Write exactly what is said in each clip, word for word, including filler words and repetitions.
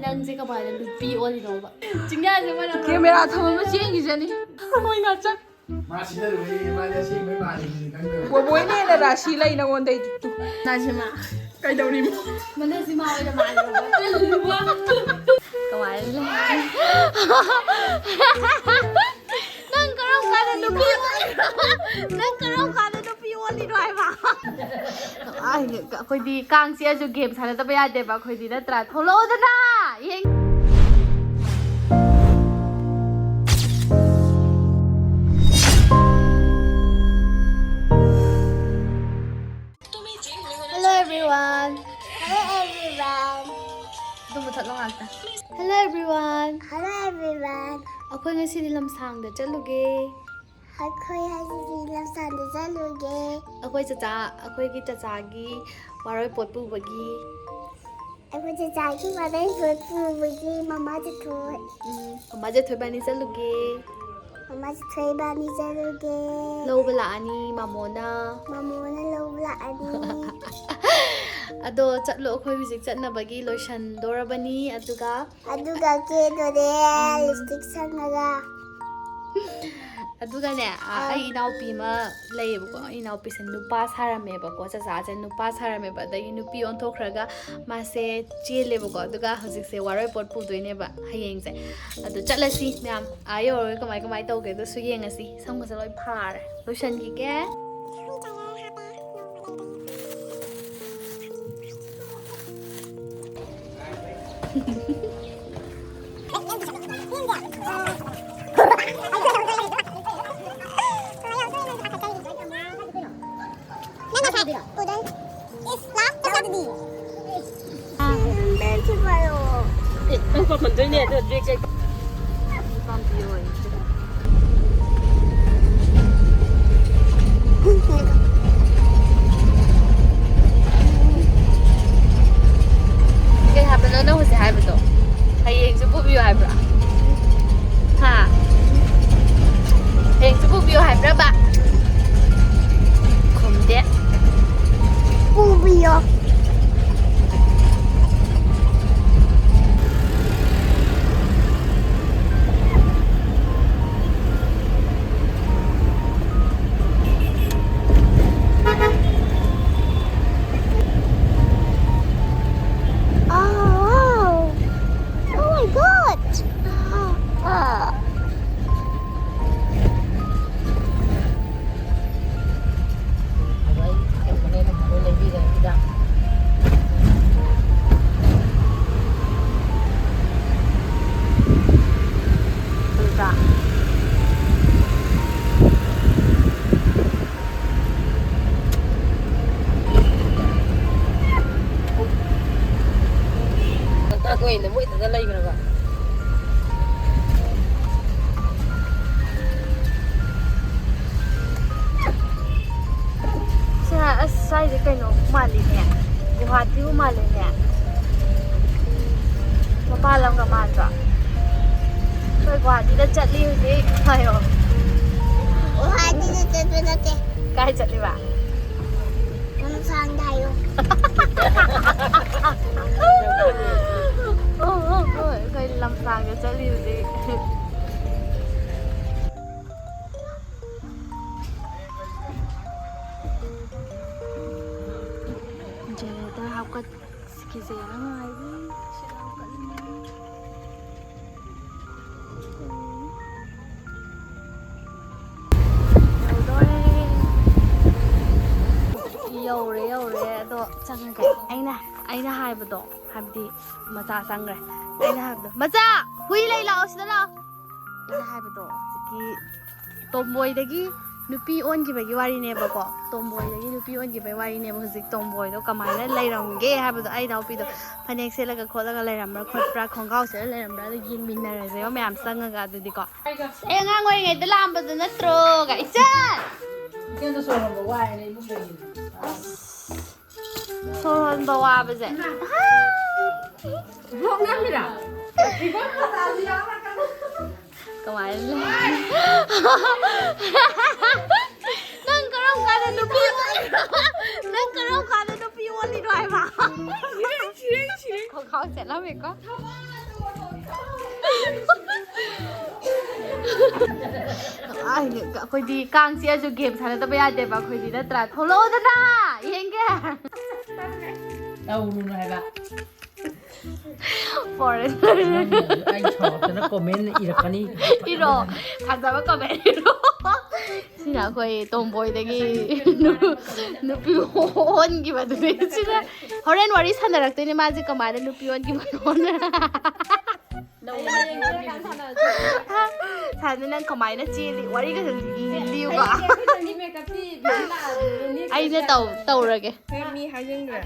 ꯅꯪꯁꯦ ꯀꯃꯥꯏꯅ ꯅꯨꯄꯤ ꯑꯣꯜꯂꯤꯅꯣꯕ? ꯆꯤꯡꯌꯥꯁꯦ ꯃꯔꯝ ꯀꯦꯃꯦꯔꯥ ꯊꯝꯃꯝꯕ ꯆꯦꯟꯈꯤꯁꯅꯤ꯫ ꯃꯣꯏ ꯉꯥꯛꯆꯪ꯫ ꯃꯥ ꯁꯤꯗ ꯂꯣꯏꯔꯦ, ꯃꯥꯗꯤ ꯑꯁꯦꯡꯕꯩ ꯃꯥꯜꯂꯦ ꯈꯪꯗꯕ꯫ ꯕꯣꯕꯣꯏꯅ ꯍꯦꯟꯅ ꯔꯥꯁꯤ ꯂꯩ ꯅꯉꯣꯟꯗꯩꯗꯤ꯫ ꯇꯨ꯫ ꯅꯥꯖꯤꯃꯥ꯫ ꯀꯩꯗꯧꯔꯤꯃꯣ? ꯃꯅꯥꯖꯤꯃꯥ ꯑꯣꯏꯅ ꯃꯥꯜꯂꯦ꯫ ꯀꯃꯥꯏꯅ ꯂꯩ? ꯅꯪ ꯀꯔꯝ ꯀꯥꯟꯗ ꯅꯨꯄꯤ ꯑꯣꯜꯂꯤꯅꯣ? ꯅꯪ ꯀꯔꯝ ꯀꯥꯟꯗ ꯅꯨꯄꯤ ꯑꯣꯜꯂꯤꯅꯣ ꯍꯥꯏꯕ? ꯑꯩ, ꯑꯩꯈꯣꯏꯗꯤ ꯀꯥꯡ ꯆꯤꯛꯑꯁꯨ ꯒꯦꯝ ꯁꯥꯟꯅꯗꯕ ꯌꯥꯗꯦꯕ ꯑꯩꯈꯣꯏꯗꯤ, ꯅꯠꯇ꯭ꯔꯥ? ꯊꯣꯛꯂꯛꯑꯣꯗꯅ! ꯌꯦꯡ- Hello everyone. Hello everyone. ꯑꯗꯨ ꯃꯨꯊꯠꯂꯣ ꯉꯥꯛꯇ꯫ Hello everyone. Hello everyone. ꯑꯩꯈꯣꯏ ꯉꯁꯤꯗꯤ ꯂꯝꯁꯥꯡꯗ ꯆꯠꯂꯨꯒꯦ꯫ ꯑꯩꯈꯣꯏ ꯉꯁꯤꯗꯤ ꯂꯝꯁꯥꯡꯗ ꯆꯠꯂꯨꯒꯦ꯫ ꯑꯩꯈꯣꯏ ꯆꯆꯥ, ꯑꯩꯈꯣꯏꯒꯤ ꯆꯆꯥꯒꯤ ꯋꯥꯔꯣꯏ ꯄꯣꯠ ꯄꯨꯕꯒꯤ꯫ ꯑꯩꯈꯣꯏ ꯆꯆꯥꯒꯤ ꯋꯥꯔꯣꯏ ꯄꯣꯠ ꯄꯨꯕꯒꯤ ꯃꯃꯥ ꯆꯠꯊꯣꯛ꯫ ꯎꯝ, ꯃꯃꯥ ꯆꯠꯊꯣꯛ ꯏꯕꯥꯅꯤ ꯆꯠꯂꯨꯒꯦ꯫ ꯃꯃꯥ ꯆꯠꯊꯣꯛ ꯏꯕꯥꯅꯤ ꯆꯠꯂꯨꯒꯦ꯫ ꯂꯧꯕ ꯂꯥꯛꯑꯅꯤ ꯃꯥꯃꯣꯅ꯫ ꯃꯥꯃꯣꯅ ꯂꯧꯕ ꯂꯥꯛꯑꯅꯤ꯫ ꯑꯗꯣ ꯆꯠꯂꯣ, ꯑꯩꯈꯣꯏ ꯍꯧꯖꯤꯛ ꯆꯠꯅꯕꯒꯤ ꯂꯣꯏꯁꯟꯗꯣꯔꯕꯅꯤ꯫ ꯑꯗꯨꯒ ꯑꯗꯨꯒ ꯀꯦꯗꯣꯔꯦ, ꯎꯝ꯫ ꯂꯤꯞꯁꯇꯤꯛ ꯁꯪꯉꯒ꯫ ꯑꯗꯨꯒꯅꯦ, ꯑ, ꯑꯥ꯫ ꯑꯩ ꯏꯅꯥꯎꯄꯤ ꯑꯃ ꯂꯩꯌꯦꯕꯀꯣ, ꯑꯩ ꯏꯅꯥꯎꯄꯤꯁꯦ ꯅꯨꯄꯥ ꯁꯥꯔꯝꯃꯦꯕꯀꯣ, ꯆꯆꯥꯁꯦ ꯅꯨꯄꯥ ꯁꯥꯔꯝꯃꯦꯕ, ꯑꯗꯒꯤ ꯅꯨꯄꯤ ꯑꯣꯟꯊꯣꯛꯈ꯭ꯔꯒ ꯃꯥꯁꯦ ꯆꯦꯜꯂꯦꯕꯀꯣ, ꯑꯗꯨꯒ ꯍꯧꯖꯤꯛꯁꯦ ꯋꯥꯔꯣꯏ ꯄꯣꯠ ꯄꯨꯗꯣꯏꯅꯦꯕ ꯍꯌꯦꯡꯁꯦ꯫ ꯑꯗꯨ ꯆꯠꯂꯁꯤ ꯃꯌꯥꯝ, ꯑꯥ ꯌꯧꯔꯒ ꯀꯃꯥꯏ ꯀꯃꯥꯏ ꯇꯧꯒꯦꯗꯣꯁꯨ ꯌꯦꯡꯉꯁꯤ꯫ ꯁꯝꯒꯁꯦ ꯂꯣꯏ ꯐꯥꯔꯦ, ꯂꯣꯏꯁꯟꯈꯤꯒꯦ꯫ ꯑꯦ, ꯅꯪ ꯄꯥꯈꯣꯟꯗꯣꯏꯅꯦ, ꯑꯗꯨ dress ꯄꯥꯝꯕꯤꯌꯣ꯫ ꯀꯩ ꯍꯥꯏꯕꯅꯣ ꯅꯪ ꯍꯧꯖꯤꯛ ꯍꯥꯏꯕꯗꯣ? ꯍꯌꯦꯡꯁꯨ ꯄꯨꯕꯤꯌꯨ ꯍꯥꯏꯕ꯭ꯔꯥ? ꯍꯥ? ꯍꯌꯦꯡꯁꯨ ꯄꯨꯕꯤꯌꯨ ꯍꯥꯏꯕ꯭ꯔꯕ? ꯈꯨꯝꯗꯦ꯫ ꯄꯨꯕꯤꯌꯣ꯫ ꯃꯣꯏꯅ ꯃꯣꯏꯗꯅ ꯂꯩꯈ꯭ꯔꯕ꯫ ꯁꯦ, ꯑꯁ, ꯁ꯭ꯋꯥꯏꯁꯦ ꯀꯩꯅꯣ ꯃꯥꯜꯂꯤꯅꯦ, ꯒꯨꯍꯥꯇꯤꯕꯨ ꯃꯥꯜꯂꯤꯅꯦ꯫ ꯃꯄꯥꯟ ꯂꯝꯒ ꯃꯥꯟꯗ꯭ꯔꯣ? ꯑꯩꯈꯣꯏ ꯒꯨꯍꯥꯇꯤꯗ ꯆꯠꯂꯤ ꯍꯧꯖꯤꯛ꯫ ꯍꯥꯏꯌꯣ꯫ ꯒꯨꯍꯥꯇꯤꯗ ꯆꯠꯄ ꯅꯠꯇꯦ꯫ ꯀꯥꯏ ꯆꯠꯂꯤꯕ? ꯂꯝꯁꯥꯡꯗ ꯍꯥꯏꯌꯣ꯫ ꯑꯣ, ꯑꯣ, ꯑꯣ, ꯑꯩꯈꯣꯏ ꯂꯝꯁꯥꯡꯗ ꯆꯠꯂꯤ ꯍꯧꯖꯤꯛ꯫ ꯖꯦꯅꯦꯔꯦꯇꯔ ꯍꯥꯞꯀꯠꯈꯤꯁꯦꯅ ꯉꯥꯏꯔꯤ꯫ ꯁꯤꯗ ꯍꯥꯞꯀꯠꯂꯤꯅꯦ꯫ ꯌꯧꯗꯣꯔꯦ꯫ ꯌꯧꯔꯦ, ꯌꯧꯔꯦ꯫ ꯑꯗꯣ ꯆꯪꯉꯒꯦ꯫ ꯑꯩꯅ, ꯑꯩꯅ ꯍꯥꯏꯕꯗꯣ, ꯍꯥꯏꯕꯗꯤ ꯃꯆꯥ ꯆꯪꯈ꯭ꯔꯦ꯫ ꯑꯩꯅ ꯍꯥꯏꯕꯗꯣ, "ꯃꯆꯥ! ꯍꯨꯏ ꯂꯩ, ꯂꯥꯛꯑꯣ ꯁꯤꯗ ꯂꯥꯛꯑꯣ!" ꯑꯩꯅ ꯍꯥꯏꯕꯗꯣ ꯍꯧꯖꯤꯛꯀꯤ ꯇꯣꯝꯕꯣꯏꯗꯒꯤ ꯅꯨꯄꯤ ꯑꯣꯟꯈꯤꯕꯒꯤ ꯋꯥꯔꯤꯅꯦꯕꯀꯣ꯫ ꯇꯣꯝꯕꯣꯏꯗꯒꯤ ꯅꯨꯄꯤ ꯑꯣꯟꯈꯤꯕꯒꯤ ꯋꯥꯔꯤꯅꯦꯕ꯫ ꯍꯧꯖꯤꯛ ꯇꯣꯝꯕꯣꯏꯗꯣ ꯀꯃꯥꯏꯅ ꯂꯩꯔꯝꯒꯦ ꯍꯥꯏꯕꯗꯣ ꯑꯩ ꯏꯅꯥꯎꯄꯤꯗꯣ ꯐꯅꯦꯛ ꯁꯦꯠꯂꯒ ꯈꯣꯠꯂꯒ ꯂꯩꯔꯝꯕ꯭ꯔꯥ ꯈꯣꯠꯄ꯭ꯔꯥ, ꯈꯣꯡꯒ꯭ꯔꯥꯎ ꯁꯦꯠꯂ ꯂꯩꯔꯝꯕ꯭ꯔꯥ, ꯑꯗꯨ ꯌꯦꯡꯃꯤꯟꯅꯔꯁꯦꯕ ꯃꯌꯥꯝ ꯆꯪꯉꯒ꯫ ꯑꯗꯨꯗꯤꯀꯣ, ꯑꯩ ꯑꯉꯥꯡ ꯑꯣꯏꯔꯤꯉꯩꯗ ꯂꯥꯛꯑꯝꯕꯗꯨ ꯅꯠꯇ꯭ꯔꯣ, ꯒꯥꯏ? ꯏꯆꯟ! ꯏꯆꯟꯗꯣ ꯁꯣꯔ ꯍꯣꯟꯕ ꯋꯥꯏꯅ ꯏꯃꯨꯡ ꯂꯩꯔꯤꯅꯦ꯫ ꯑꯁ, ꯁꯣꯔ ꯍꯣꯟꯕ ꯋꯥꯕꯁꯦ꯫ ꯕ꯭ꯂꯣꯛ ꯅꯝꯃꯤꯔꯥ? ꯀꯃꯥꯏꯅ ꯂꯩ? ꯅꯪ ꯀꯔꯝ ꯀꯥꯟꯗ ꯅꯨꯄꯤ ꯑꯣꯜꯂꯤꯅꯣ? ꯅꯪ ꯀꯔꯝ ꯀꯥꯟꯗ ꯅꯨꯄꯤ ꯑꯣꯜꯂꯤꯅꯣ ꯍꯥꯏꯕ? ꯁꯤꯔꯦ, ꯁꯤꯔꯦ, ꯁꯤꯔꯦ꯫ ꯈꯣꯡꯒ꯭ꯔꯥꯎ ꯁꯦꯠꯂꯝꯃꯦꯀꯣ꯫ ꯑꯩꯈꯣꯏꯗꯤ ꯀꯥꯡ ꯆꯤꯛꯑꯁꯨ ꯒꯦꯝ ꯁꯥꯟꯅꯗꯕ ꯌꯥꯗꯦꯕ ꯑꯩꯈꯣꯏꯗꯤ, ꯅꯠꯇ꯭ꯔꯥ? ꯊꯣꯛꯂꯛꯑꯣꯗꯅ ꯌꯦꯡꯒꯦ꯫ ꯇꯧꯔꯨꯅꯨ ꯍꯥꯏꯕ꯫ ꯐꯣꯔꯦꯟ꯫ ꯑꯩ ꯁꯥꯎꯔꯛꯇꯅ ꯀꯣꯃꯦꯟ ꯏꯔꯛꯀꯅꯤ꯫ ꯏꯔꯣ꯫ ꯐꯖꯕ ꯀꯣꯃꯦꯟ ꯏꯔꯣ꯫ ꯁꯤꯅ ꯑꯩꯈꯣꯏ ꯇꯣꯝꯕꯣꯏꯗꯒꯤ ꯅꯨ-, ꯅꯨꯄꯤ ꯑꯣꯟꯈꯤꯕꯗꯨꯅꯤ꯫ ꯁꯤꯅ ꯍꯣꯔꯦꯟ ꯋꯥꯔꯤ ꯁꯥꯟꯅꯔꯛꯇꯣꯏꯅꯦ ꯃꯥꯁꯦ ꯀꯃꯥꯏꯅ ꯅꯨꯄꯤ ꯑꯣꯟꯈꯤꯕꯅꯣꯅ꯫ ꯁꯥꯟꯅ ꯅꯪ ꯀꯃꯥꯏꯅ ꯆꯦꯜꯂꯤ? ꯋꯥꯔꯤꯒ ꯂꯤꯌꯨꯀꯣ꯫ ꯑꯩꯅ ꯇꯧ-, ꯇꯧꯔꯒꯦ꯫ ꯃꯤ ꯍꯥꯏꯖꯤꯟꯈ꯭ꯔꯦ꯫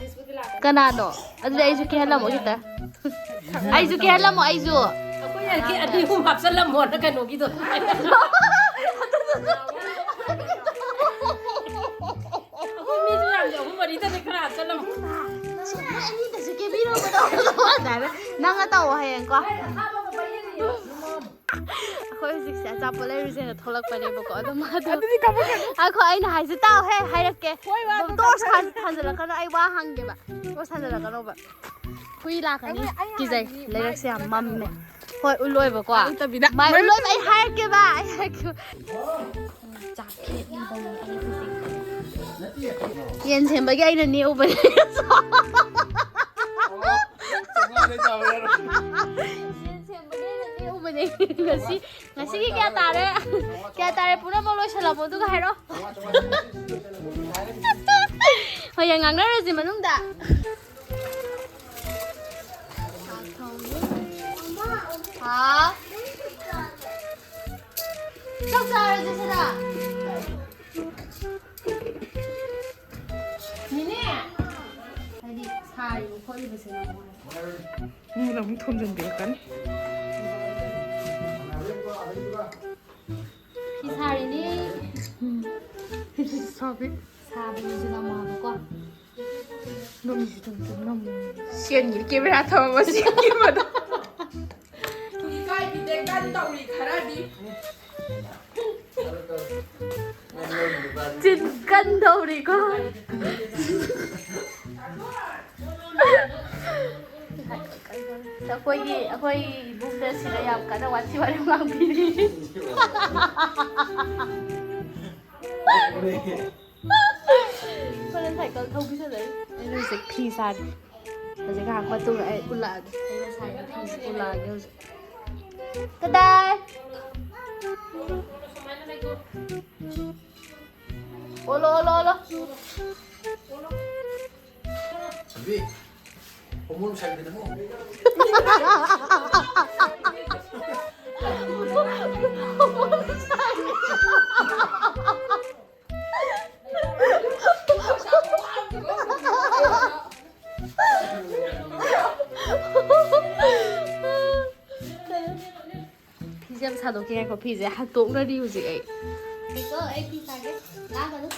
ꯀꯅꯥꯅꯣ? ꯑꯗꯨꯗꯤ ꯑꯩꯁꯨ ꯀꯦꯍꯜꯂꯝꯃꯣ ꯈꯤꯇ꯫ ꯑꯩꯁꯨ ꯀꯦꯍꯜꯂꯝꯃꯣ, ꯑꯩꯁꯨ꯫ ꯑꯩꯈꯣꯏ ꯌꯥꯏꯀꯤ ꯑꯅꯤ ꯑꯍꯨꯝ ꯍꯥꯞꯆꯜꯂꯝꯃꯣꯅ ꯀꯩꯅꯣꯒꯤꯗꯣ꯫ ꯑꯩꯈꯣꯏ ꯃꯤꯁꯨ ꯌꯥꯝꯗꯦ, ꯑꯍꯨꯝ ꯃꯔꯤꯗꯅꯦ, ꯈꯔ ꯍꯥꯞꯆꯜꯂꯝꯃꯣ꯫ ꯁꯤ ꯅꯣꯏ ꯑꯅꯤꯗꯁꯨ ꯀꯦꯕꯤꯔꯣ꯫ ꯅꯪꯅ ꯇꯧꯑꯣ ꯍꯌꯦꯡꯀꯣ꯫ ꯑꯩꯈꯣꯏ ꯍꯧꯖꯤꯛꯁꯦ ꯑꯆꯥꯄꯣꯠ ꯂꯩꯔꯨꯁꯦꯅ ꯊꯣꯛꯂꯛꯄꯅꯦꯕꯀꯣ, ꯑꯗꯣ ꯃꯥꯗꯣ ꯑꯗꯨꯗꯤ ꯀꯞꯄꯛꯀꯅꯨ꯫ ꯑꯩꯈꯣꯏ, ꯑꯩꯅ ꯍꯥꯏꯁꯦ ꯇꯥꯎꯍꯦ, ꯍꯥꯏꯔꯛꯀꯦ꯫ ꯍꯣꯏ, ꯋꯥꯗꯣ ꯇꯣꯔꯁ ꯀꯞꯄꯛꯀꯅꯨ꯫ ꯊꯥꯟ-, ꯊꯥꯟꯖꯜꯂꯛꯀꯅꯣ, ꯑꯩ ꯋꯥ ꯍꯪꯒꯦꯕ꯫ ꯇꯣꯔꯁ ꯊꯥꯟꯖꯜꯂꯛꯀꯅꯣꯕ꯫ ꯍꯨꯏ ꯂꯥꯛꯀꯅꯤ꯫ ꯑꯩ, ꯑꯩ ꯀꯤꯖꯩ꯫ ꯍꯥꯏꯕꯗꯤ ꯂꯩꯔꯛꯁꯦ ꯌꯥꯝ ꯃꯝꯃꯦ꯫ ꯍꯣꯏ, ꯎꯠꯂꯣꯏꯕꯀꯣ꯫ ꯃꯥꯏ ꯎꯠꯇꯕꯤꯗ꯫ ꯃꯥꯏ ꯃꯥꯏ ꯎꯠꯂꯣꯏꯕ, ꯑꯩ ꯍꯥꯏꯔꯛꯀꯦꯕ, ꯑꯩ ꯍꯥꯏꯔꯛꯀꯦꯕ꯫ ꯆꯥꯛ ꯈꯦꯠꯂꯤꯕꯅꯤ ꯑꯩ ꯍꯧꯖꯤꯛ꯫ ꯌꯦꯟ ꯁꯦꯝꯕꯒꯤ ꯑꯩꯅ ꯅꯦꯛꯎꯕꯅꯦ꯫ ꯌꯦꯟ ꯁꯦꯝꯕꯒꯤ ꯑꯩꯅ ꯅꯦꯛꯎꯕꯅꯦ꯫ ꯉꯁꯤ, ꯉꯁꯤꯒꯤ ꯀꯌꯥ ꯇꯥꯔꯦ? ꯀꯌꯥ ꯇꯥꯔꯦ? ꯄꯨꯝꯅꯃꯛ ꯂꯣꯏꯁꯤꯜꯂꯝꯃꯣ, ꯑꯗꯨꯒ ꯍꯥꯏꯔꯛꯑꯣ꯫ ꯍꯣꯏ, ꯌꯦꯟ ꯉꯥꯡꯅꯔꯁꯤ ꯃꯅꯨꯡꯗ꯫ ꯍꯥꯎ꯫ ꯆꯥꯛ ꯆꯥꯔꯁꯦ ꯁꯤꯗ꯫ ꯅꯦꯅꯦ꯫ ꯍꯥꯏꯗꯤ ꯁꯥꯔꯤꯕ ꯈꯣꯠꯂꯤꯕꯁꯦ ꯅꯪ ꯃꯣꯏꯅ ꯑꯃꯨꯛ ꯊꯣꯝꯖꯤꯟꯕꯤꯔꯛꯀꯅꯤ꯫ ꯐꯤ ꯁꯥꯔꯤꯅꯦ꯫ ꯁꯥꯕꯤ꯫ ꯁꯥꯕꯅꯤꯁꯨ ꯅꯝꯃꯣ ꯍꯥꯏꯕꯀꯣ꯫ ꯅꯝꯁꯤ, ꯅꯝꯁꯤ, ꯅꯝꯃꯣ꯫ ꯁꯦꯟꯒꯤ ꯀꯦꯃꯦꯔꯥ ꯊꯝꯃꯝꯃꯣ, ꯁꯦꯟꯒꯤ ꯃꯗꯣ꯫ ꯏꯀꯥꯏꯕꯤꯗꯦ, ꯀꯟ ꯇꯧꯔꯤ ꯈꯔꯗꯤ꯫ ꯆꯤꯟ ꯀꯟ ꯇꯧꯔꯤꯀꯣ꯫ ꯑꯩꯈꯣꯏꯒꯤ, ꯑꯩꯈꯣꯏ ꯏꯕꯨꯡꯗ ꯁꯤꯗ ꯌꯥꯝ ꯀꯟꯅ ꯋꯥꯊꯤ ꯋꯥꯔꯦꯝ ꯉꯥꯡꯕꯤꯔꯤ꯫ ꯍꯣꯔꯦꯟ ꯁꯥꯏꯀꯜ ꯊꯧꯕꯤꯁꯜꯂꯛꯏ꯫ ꯑꯩꯅ ꯍꯧꯖꯤꯛ ꯐꯤ ꯁꯥꯔꯤ꯫ ꯍꯧꯖꯤꯛ ꯉꯥꯏꯍꯥꯛ ꯃꯇꯨꯡꯗ ꯑꯩ ꯎꯠꯂꯛꯑꯒꯦ꯫ ꯑꯩꯅ ꯁꯥꯔꯤꯕ ꯐꯤꯁꯦ ꯎꯠꯂꯛꯑꯒꯦ ꯍꯧꯖꯤꯛ꯫ ꯀꯗꯥꯏ? ꯑꯣꯂꯣ, ꯑꯣꯂꯣ, ꯑꯣꯂꯣ꯫ ꯁꯟꯕꯤ, ꯈꯣꯡꯃꯣꯟ ꯁꯥꯏꯗꯅ ꯑꯃꯨꯛ꯫ ꯊꯥꯗꯣꯛꯀꯦ ꯉꯥꯏꯈꯣ, ꯐꯤꯁꯦ ꯍꯛꯇꯣꯛꯅꯔꯤ ꯍꯧꯖꯤꯛ ꯑꯩ꯫ ꯉꯥꯏꯈꯣ, ꯑꯩ ꯐꯤ ꯁꯥꯒꯦ꯫ ꯂꯥꯡꯒꯅꯨ꯫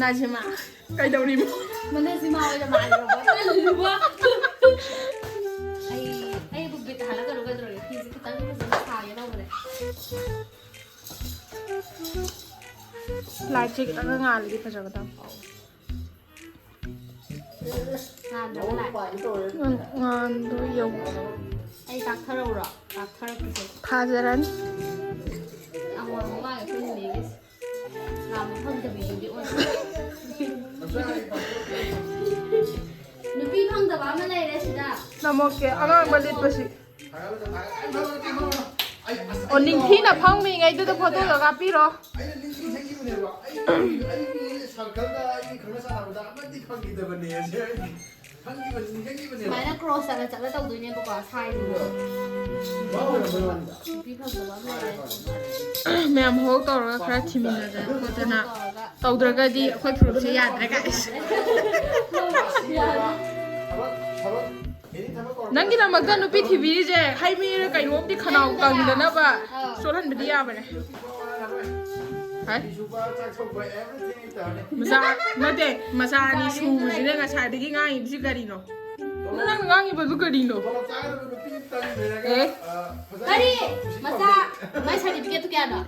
ꯅꯥꯖꯤꯃꯥ꯫ ꯀꯩꯗꯧꯔꯤꯃꯣ? ꯃꯅꯥꯖꯤꯃꯥ ꯑꯣꯏꯅ ꯃꯥꯜꯂꯨꯔꯕ? ꯇꯜꯂꯨꯕ꯫ ꯑꯩ, ꯑꯩꯕꯨ ꯕꯤꯠ ꯍꯜꯂꯛꯀꯅꯨ ꯀꯩꯗꯧꯔꯒꯦ? ꯐꯤꯁꯦ ꯈꯤꯇꯪ ꯐꯖꯅ ꯁꯥꯒꯦ ꯇꯧꯕꯅꯦ꯫ ꯂꯥꯏꯠꯁꯦ ꯈꯤꯇꯪꯒ ꯉꯥꯜꯂꯗꯤ ꯐꯖꯒꯗꯕ꯫ ꯉꯥꯟꯗ꯭ꯔꯕ ꯂꯥꯏꯠ? ꯉꯥꯟ-, ꯉꯥꯟꯗꯣ ꯌꯧ-, ꯑꯩ ꯀꯥꯞꯊꯔꯛꯎꯔꯣ? ꯀꯥꯞꯊꯔꯛꯀꯦꯁꯦ꯫ ꯊꯥꯖꯔꯅꯤ꯫ ꯑꯋꯥꯡꯕ ꯃꯥꯜꯂꯦ ꯑꯩꯈꯣꯏ ꯅꯦꯅꯦꯒꯤꯁꯦ꯫ ꯂꯥꯝꯕ ꯐꯪꯗꯕꯤꯗꯨꯗꯤ ꯑꯣꯏ꯫ ꯅꯨꯄꯤ ꯐꯪꯗꯕ ꯑꯃ ꯂꯩꯔꯦ ꯁꯤꯗ꯫ ꯅꯝꯃꯛꯀꯦ, ꯑꯉꯥꯡꯕ ꯂꯤꯠꯄꯁꯤ꯫ ꯑꯣ, ꯅꯤꯡꯊꯤꯅ ꯐꯝꯃꯤꯉꯩꯗꯨꯗ ꯐꯣꯇꯣꯗꯣ ꯀꯥꯞꯄꯤꯔꯣ꯫ ꯑꯩꯅ ꯅꯤꯡꯁꯤꯡꯖꯈꯤꯕꯅꯦꯕ꯫ ꯑꯩꯒꯤ, ꯑꯩꯒꯤ ꯁꯔꯀꯜꯗ, ꯑꯩꯒꯤ ꯈꯪꯅ ꯆꯥꯟꯅꯕꯗ ꯑꯃꯗꯤ ꯐꯪꯈꯤꯗꯕꯅꯦ ꯁꯦ꯫ ꯈꯪꯈꯤꯕꯅꯤ, ꯅꯤꯡꯁꯤꯡꯈꯤꯕꯅꯦꯕ꯫ ꯁꯨꯃꯥꯏꯅ ꯀ꯭ꯔꯣꯁ ꯆꯠꯂ ꯆꯠꯂ ꯇꯧꯗꯣꯏꯅꯦꯕꯀꯣ, ꯁꯥꯏꯁꯤꯅ꯫ ꯃꯥ ꯑꯣꯏꯔꯝꯕꯩ ꯋꯥꯅꯤꯗ꯫ ꯅꯨꯄꯤ ꯐꯪꯗꯕ ꯑꯃ ꯂꯩꯔꯦ꯫ ꯃꯌꯥꯝ ꯍꯣꯜ ꯇꯧꯔꯒ ꯈꯔ ꯊꯤꯃꯤꯟꯅꯗꯅ ꯈꯣꯠꯇꯅ ꯇꯧꯔꯒ ꯇꯧꯗ꯭ꯔꯒꯗꯤ ꯑꯩꯈꯣꯏ ꯐꯨꯔꯨꯞꯁꯦ ꯌꯥꯗ꯭ꯔꯦ, guys꯫ ꯊꯕꯛ, ꯊꯕꯛ, ꯑꯦꯅꯤ ꯊꯕꯛ ꯀꯧꯔꯛꯄꯗ ꯅꯪꯒꯤꯗꯃꯛꯇ ꯅꯨꯄꯤ ꯊꯤꯕꯤꯔꯤꯁꯦ ꯍꯩ ꯃꯍꯤꯔ ꯀꯩꯅꯣꯝꯗꯤ ꯈꯅꯥꯎ ꯀꯪꯗꯅꯕ ꯑꯥ꯫ ꯆꯣꯠꯍꯟꯕꯗꯤ ꯌꯥꯕꯅꯦ꯫ ꯍꯥꯏ꯫ ꯐꯤ ꯁꯨꯕ, ꯆꯥꯛ ꯊꯣꯡꯕ, everything ꯑꯩ ꯇꯧꯔꯅꯤ꯫ ꯃꯆꯥ ꯅꯠꯇꯦ, ꯃꯆꯥ ꯑꯅꯤ ꯁꯨꯕꯁꯤꯅ ꯉꯁꯥꯏꯗꯒꯤ ꯉꯥꯡꯉꯤꯕꯁꯤ ꯀꯔꯤꯅꯣ? ꯅꯪ ꯉꯥꯡꯉꯤꯕꯗꯨ ꯀꯔꯤꯅꯣ? ꯇꯣꯂꯣꯞ ꯆꯥꯒꯗꯕ ꯅꯨꯄꯤ ꯑꯃꯇꯪ ꯂꯩꯔꯒ, ꯑꯦ꯫ ꯑ, ꯐꯖꯅ ꯀꯔꯤ? ꯃꯆꯥ, ꯃꯥꯏ ꯁꯥꯔꯇꯤꯐꯤꯀꯦꯠꯇꯨ ꯀꯌꯥꯅꯣ?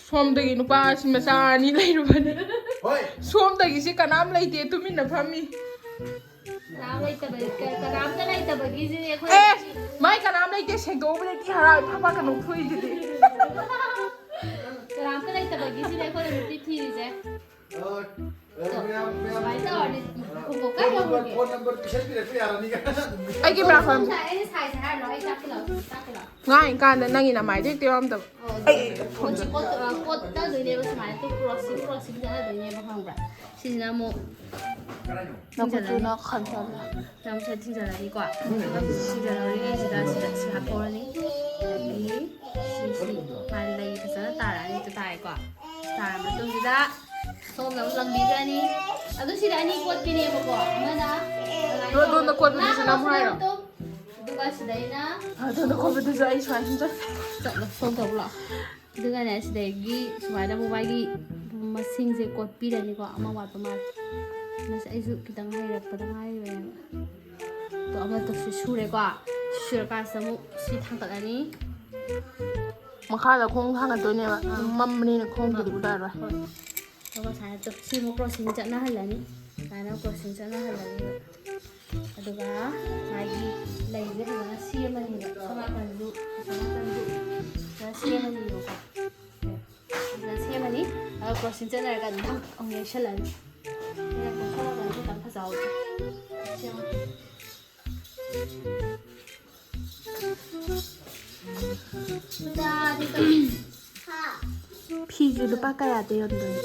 ꯁꯣꯝꯗꯒꯤ ꯅꯨꯄꯥꯁꯤ ꯃꯆꯥ ꯑꯅꯤ ꯂꯩꯔꯨꯕꯅꯤ꯫ ꯍꯣꯏ꯫ ꯁꯣꯝꯗꯒꯤꯁꯤ ꯀꯅꯥꯝ ꯂꯩꯇꯦ, ꯇꯨꯃꯤꯟꯅ ꯐꯝꯃꯤ꯫ ꯀꯅꯥꯝ ꯂꯩꯇꯕ-, ꯀ-, ꯀꯅꯥꯝꯇ ꯂꯩꯇꯕꯒꯤꯁꯤꯅꯦ ꯑꯩꯈꯣꯏ ꯑꯦ! ꯃꯥꯏ ꯀꯅꯥꯝ ꯂꯩꯇꯦ, ꯁꯦꯡꯗꯣꯛꯎꯕꯗ ꯊꯤ ꯍꯔꯥꯎ, ꯐꯛ ꯐꯛꯀ ꯅꯣꯛꯊꯣꯛꯏꯗꯨꯗꯤ꯫ ꯀꯅꯥꯝꯇ ꯂꯩꯇꯕꯒꯤꯁꯤꯅꯦ ꯑꯩꯈꯣꯏꯅ ꯅꯨꯄꯤ ꯊꯤꯔꯤꯁꯦ꯫ ꯑ, ꯑ, ꯃꯌꯥꯝ, ꯃꯌꯥꯝ, ꯁꯨꯃꯥꯏꯅ ꯇꯧꯔꯗꯤ ꯑ, ꯈꯣꯡꯎꯞ ꯐꯣꯟ ꯀꯥꯏ ꯅꯝꯕꯔ, ꯌꯧꯈ꯭ꯔꯒꯦ? ꯐꯣꯟ ꯅꯝꯕꯔ ꯄꯤꯁꯟꯕꯤꯔꯛꯄ ꯌꯥꯔꯅꯤ꯫ ꯑꯩꯒꯤ ꯕ꯭ꯔꯥ ꯐꯣꯟ ꯉꯁꯥꯏ ꯑꯩꯅ ꯁꯥꯏꯁꯦ ꯍꯥꯏꯔꯣ? ꯑꯩ ꯆꯥꯛ ꯊꯤꯜꯂꯛꯑꯣ, ꯆꯥꯛ ꯊꯤꯜꯂꯛꯑꯣ꯫ ꯉꯥꯡꯉꯤ ꯀꯥꯟꯗ ꯅꯪꯒꯤ ꯅꯃꯥꯏꯗꯣ ꯍꯦꯛꯇ ꯌꯥꯎꯔꯝꯗꯕ꯫ ꯑꯣ, ꯑꯩ ꯑꯗꯨ ꯐꯣꯟꯁꯦ ꯀꯣꯠ-, ꯑ, ꯀꯣꯠꯇꯗꯣꯏꯅꯦꯕ ꯁꯨꯃꯥꯏꯅ, ꯇꯨ ꯀ꯭ꯔꯣꯁꯤꯡ, ꯀ꯭ꯔꯣꯁꯤꯡ ꯆꯠꯅꯗꯣꯏꯅꯦꯕ, ꯈꯪꯕ꯭ꯔꯥ? ꯁꯤꯁꯤꯅ ꯑꯃꯨꯛ ꯅꯈꯨꯠꯇꯨꯅ ꯊꯤꯡꯖꯤꯜꯂꯅꯤ꯫ ꯈꯟꯖꯜꯂꯣ꯫ ꯅꯪ ꯁꯤꯗ ꯊꯤꯡꯖꯤꯜꯂꯅꯤꯀꯣ꯫ ꯑꯗꯨꯒ ꯊꯤꯡꯖꯤꯜꯍꯧꯔꯤꯉꯩꯁꯤꯗ ꯁꯤꯗ ꯁꯤ ꯍꯥꯞꯍꯧꯔꯅꯤ꯫ ꯑꯗꯒꯤ ꯁꯤꯁꯤ ꯃꯥ ꯂꯩ ꯐꯖꯅ ꯇꯥꯔꯛꯑꯅꯤ꯫ ꯑꯗꯨ ꯇꯥꯔꯦꯀꯣ꯫ ꯇꯥꯔ ꯃꯇꯨꯡꯁꯤꯗ ꯁꯣꯝꯅ ꯑꯃꯨꯛ ꯂꯪꯕꯤꯈ꯭ꯔꯅꯤ꯫ ꯑꯗꯨ ꯁꯤꯗ ꯑꯅꯤ ꯀꯣꯠꯀꯅꯦꯕꯀꯣ꯫ ꯑꯃꯅ ꯑꯗꯣ ꯑꯗꯣꯝꯗ ꯀꯣꯠꯄꯗꯨꯁꯨ ꯅꯝꯃꯨ ꯍꯥꯏꯔꯣ? ꯑꯗꯨ ꯑꯗꯨꯒ ꯁꯤꯗꯩꯅ ꯑꯗꯨꯅ ꯈꯣꯠꯄꯗꯨꯁꯨ ꯑꯩ ꯁꯨꯃꯥꯏꯅ ꯁꯨꯝ ꯆꯠ ꯆꯠꯂꯣ, ꯁꯣꯝ ꯇꯧꯕ ꯂꯥꯛꯑꯣ꯫ ꯑꯗꯨꯒꯅꯦ, ꯁꯤꯗꯒꯤ ꯁꯨꯃꯥꯏꯅ ꯃꯣꯕꯥꯏꯜꯒꯤ ꯃꯁꯤꯡꯁꯦ ꯀꯣꯠꯄꯤꯔꯅꯤꯀꯣ, ꯑꯃ ꯋꯥꯠꯄ ꯃꯥꯜꯂꯦ꯫ ꯃꯁꯤ ꯑꯩꯁꯨ ꯈꯤꯇꯪ ꯍꯩꯔꯛꯄꯗ ꯉꯥꯏꯔꯤꯕꯅꯦꯕ꯫ ꯑꯗꯣ ꯑꯃꯠꯇꯁꯨ ꯁꯨꯔꯦꯀꯣ꯫ ꯁꯨꯔꯀꯥꯟꯁꯤꯗ ꯑꯃꯨꯛ ꯁꯤ ꯊꯥꯡꯒꯠꯂꯅꯤ꯫ ꯃꯈꯥꯗ ꯈꯣꯡ ꯊꯥꯡꯒꯠꯇꯣꯏꯅꯦꯕ꯫ ꯑꯗꯨꯝ ꯃꯝꯕꯅꯤꯅ ꯈꯣꯡꯗꯨꯗꯤ ꯎꯔꯛꯑꯔꯣꯏ꯫ ꯍꯣꯏ꯫ ꯑꯗꯨꯒ ꯁꯨꯃꯥꯏꯅ ꯇꯧ-, ꯁꯤ ꯑꯃꯨꯛ ꯀ꯭ꯔꯣꯁꯤꯡ ꯆꯠꯅꯍꯜꯂꯅꯤ꯫ ꯁꯨꯃꯥꯏꯅ ꯀ꯭ꯔꯣꯁꯤꯡ ꯆꯠꯅꯍꯜꯂꯅꯤ꯫ ꯑꯗꯨꯒ ꯃꯥꯒꯤ ꯂꯩꯁꯦ ꯐꯖꯅ ꯁꯦꯝꯃꯅꯤꯕ꯫ ꯁꯣꯝ ꯅꯥꯀꯟꯁꯨ, ꯑꯁꯣꯝ ꯅꯥꯀꯟꯁꯨ ꯐꯖꯅ ꯁꯦꯝꯃꯅꯤꯕꯀꯣ꯫ ꯐꯖꯅ ꯁꯦꯝꯃꯅꯤ꯫ ꯑꯗꯨꯒ ꯀ꯭ꯔꯣꯁꯤꯡ ꯆꯠꯅꯔꯒ ꯑꯗꯨꯝ ꯑꯃꯨꯛ ꯌꯩꯁꯜꯂꯅꯤ꯫ ꯁꯣꯝ ꯅꯥꯀꯟꯁꯨ ꯈꯤꯇꯪ ꯐꯖꯍꯧꯗ꯭ꯔꯦ꯫ ꯁꯦꯝꯃꯣ꯫ ꯐꯤꯁꯦ ꯂꯨꯄꯥ ꯀꯌꯥꯗ ꯌꯣꯟꯗꯣꯏꯅꯣ?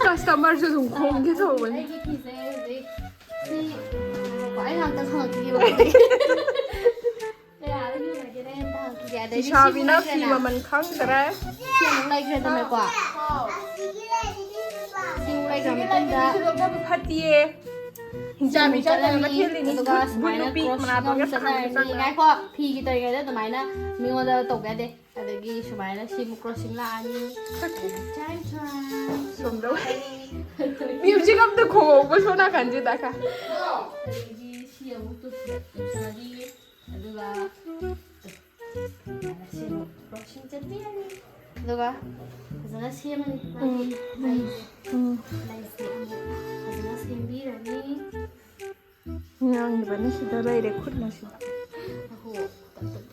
ꯀꯁꯇꯃꯔꯁꯨ ꯑꯗꯨꯝ ꯈꯣꯝꯒꯦ ꯇꯧꯕꯅꯦ꯫ ꯑꯩꯒꯤ ꯐꯤꯁꯦ ꯍꯧꯖꯤꯛ ꯁꯤ, ꯑꯩ ꯉꯥꯛꯇꯪ ꯍꯪꯉꯛꯈꯤꯒꯦꯕ꯫ ꯀꯌꯥꯗ ꯌꯣꯟꯅꯒꯦꯅ ꯑꯝꯇ ꯍꯪꯉꯛꯈꯤꯒꯦ꯫ ꯑꯗꯩꯗꯤ ꯁꯤ ꯏꯁꯥꯕꯤꯅ ꯑꯃꯨꯛ ꯐꯤ ꯂꯩꯈ꯭ꯔꯦꯅ꯫ ꯃꯃꯜ ꯈꯪꯗ꯭ꯔꯦ꯫ ꯁꯤ ꯑꯃꯨꯛ ꯂꯩꯈ꯭ꯔꯦꯗꯅꯀꯣ꯫ ꯁꯤ ꯑꯃꯨꯛ ꯂꯩꯈ꯭ꯔ ꯃꯇꯨꯡꯗ ꯐꯠꯇꯤꯌꯦ꯫ ꯍꯤꯡꯆꯥꯕꯤ ꯆꯠꯂꯒ ꯊꯦꯜꯂꯤꯅꯤ꯫ ꯑꯗꯨꯒ ꯕꯨꯠ ꯁꯨꯃꯥꯏꯅ ꯅꯨꯄꯤ ꯀ꯭ꯔꯣꯁꯤꯡ ꯃꯅꯥꯇꯣꯟꯒ ꯑꯃꯨꯛ ꯆꯠꯅꯔꯅꯤ꯫ ꯁꯥꯡꯕ ꯆꯪꯉꯦ꯫ ꯉꯥꯏꯈꯣ, ꯐꯤꯒꯤ ꯇꯧꯔꯤꯉꯩꯗ ꯑꯗꯨꯃꯥꯏꯅ ꯃꯤꯉꯣꯟꯗ ꯇꯧꯕ ꯌꯥꯗꯦ꯫ ꯑꯗꯒꯤ ꯁꯨꯃꯥꯏꯅ ꯁꯤ ꯑꯃꯨꯛ ꯀ꯭ꯔꯣꯁꯤꯡ ꯂꯥꯛꯑꯅꯤ꯫ ꯆꯥꯏ ꯆꯥꯏ꯫ ꯁꯣꯝꯗ ꯃ꯭ꯌꯨꯖꯤꯛ ꯑꯝꯇ ꯈꯣꯡꯉꯧꯕ ꯁꯣꯝ ꯅꯥꯀꯟꯁꯤꯗ꯫ ꯑꯗꯒꯤ ꯁꯤ ꯑꯃꯨꯛ ꯇꯨ-, ꯇꯨꯁꯤꯜꯂꯅꯤ꯫ ꯑꯗꯨꯒ ꯁꯤ ꯑꯃꯨꯛ ꯀ꯭ꯔꯣꯁꯤꯡ ꯆꯠꯄꯤꯔꯅꯤ꯫ ꯑꯗꯨꯒ ꯐꯖꯅ ꯁꯦꯝꯃꯅꯤ꯫ ꯃꯥꯒꯤ ꯂꯩꯁꯦ꯫ ꯎꯝ꯫ ꯂꯩꯁꯦ ꯑꯃꯨꯛ ꯐꯖꯅ ꯁꯦꯝꯕꯤꯔꯅꯤ꯫ ꯉꯥꯡꯉꯤꯕꯅꯤ ꯁꯤꯗ ꯂꯩꯔꯦ ꯈꯨꯠꯅ ꯁꯤꯗ꯫ ꯑꯍꯣ,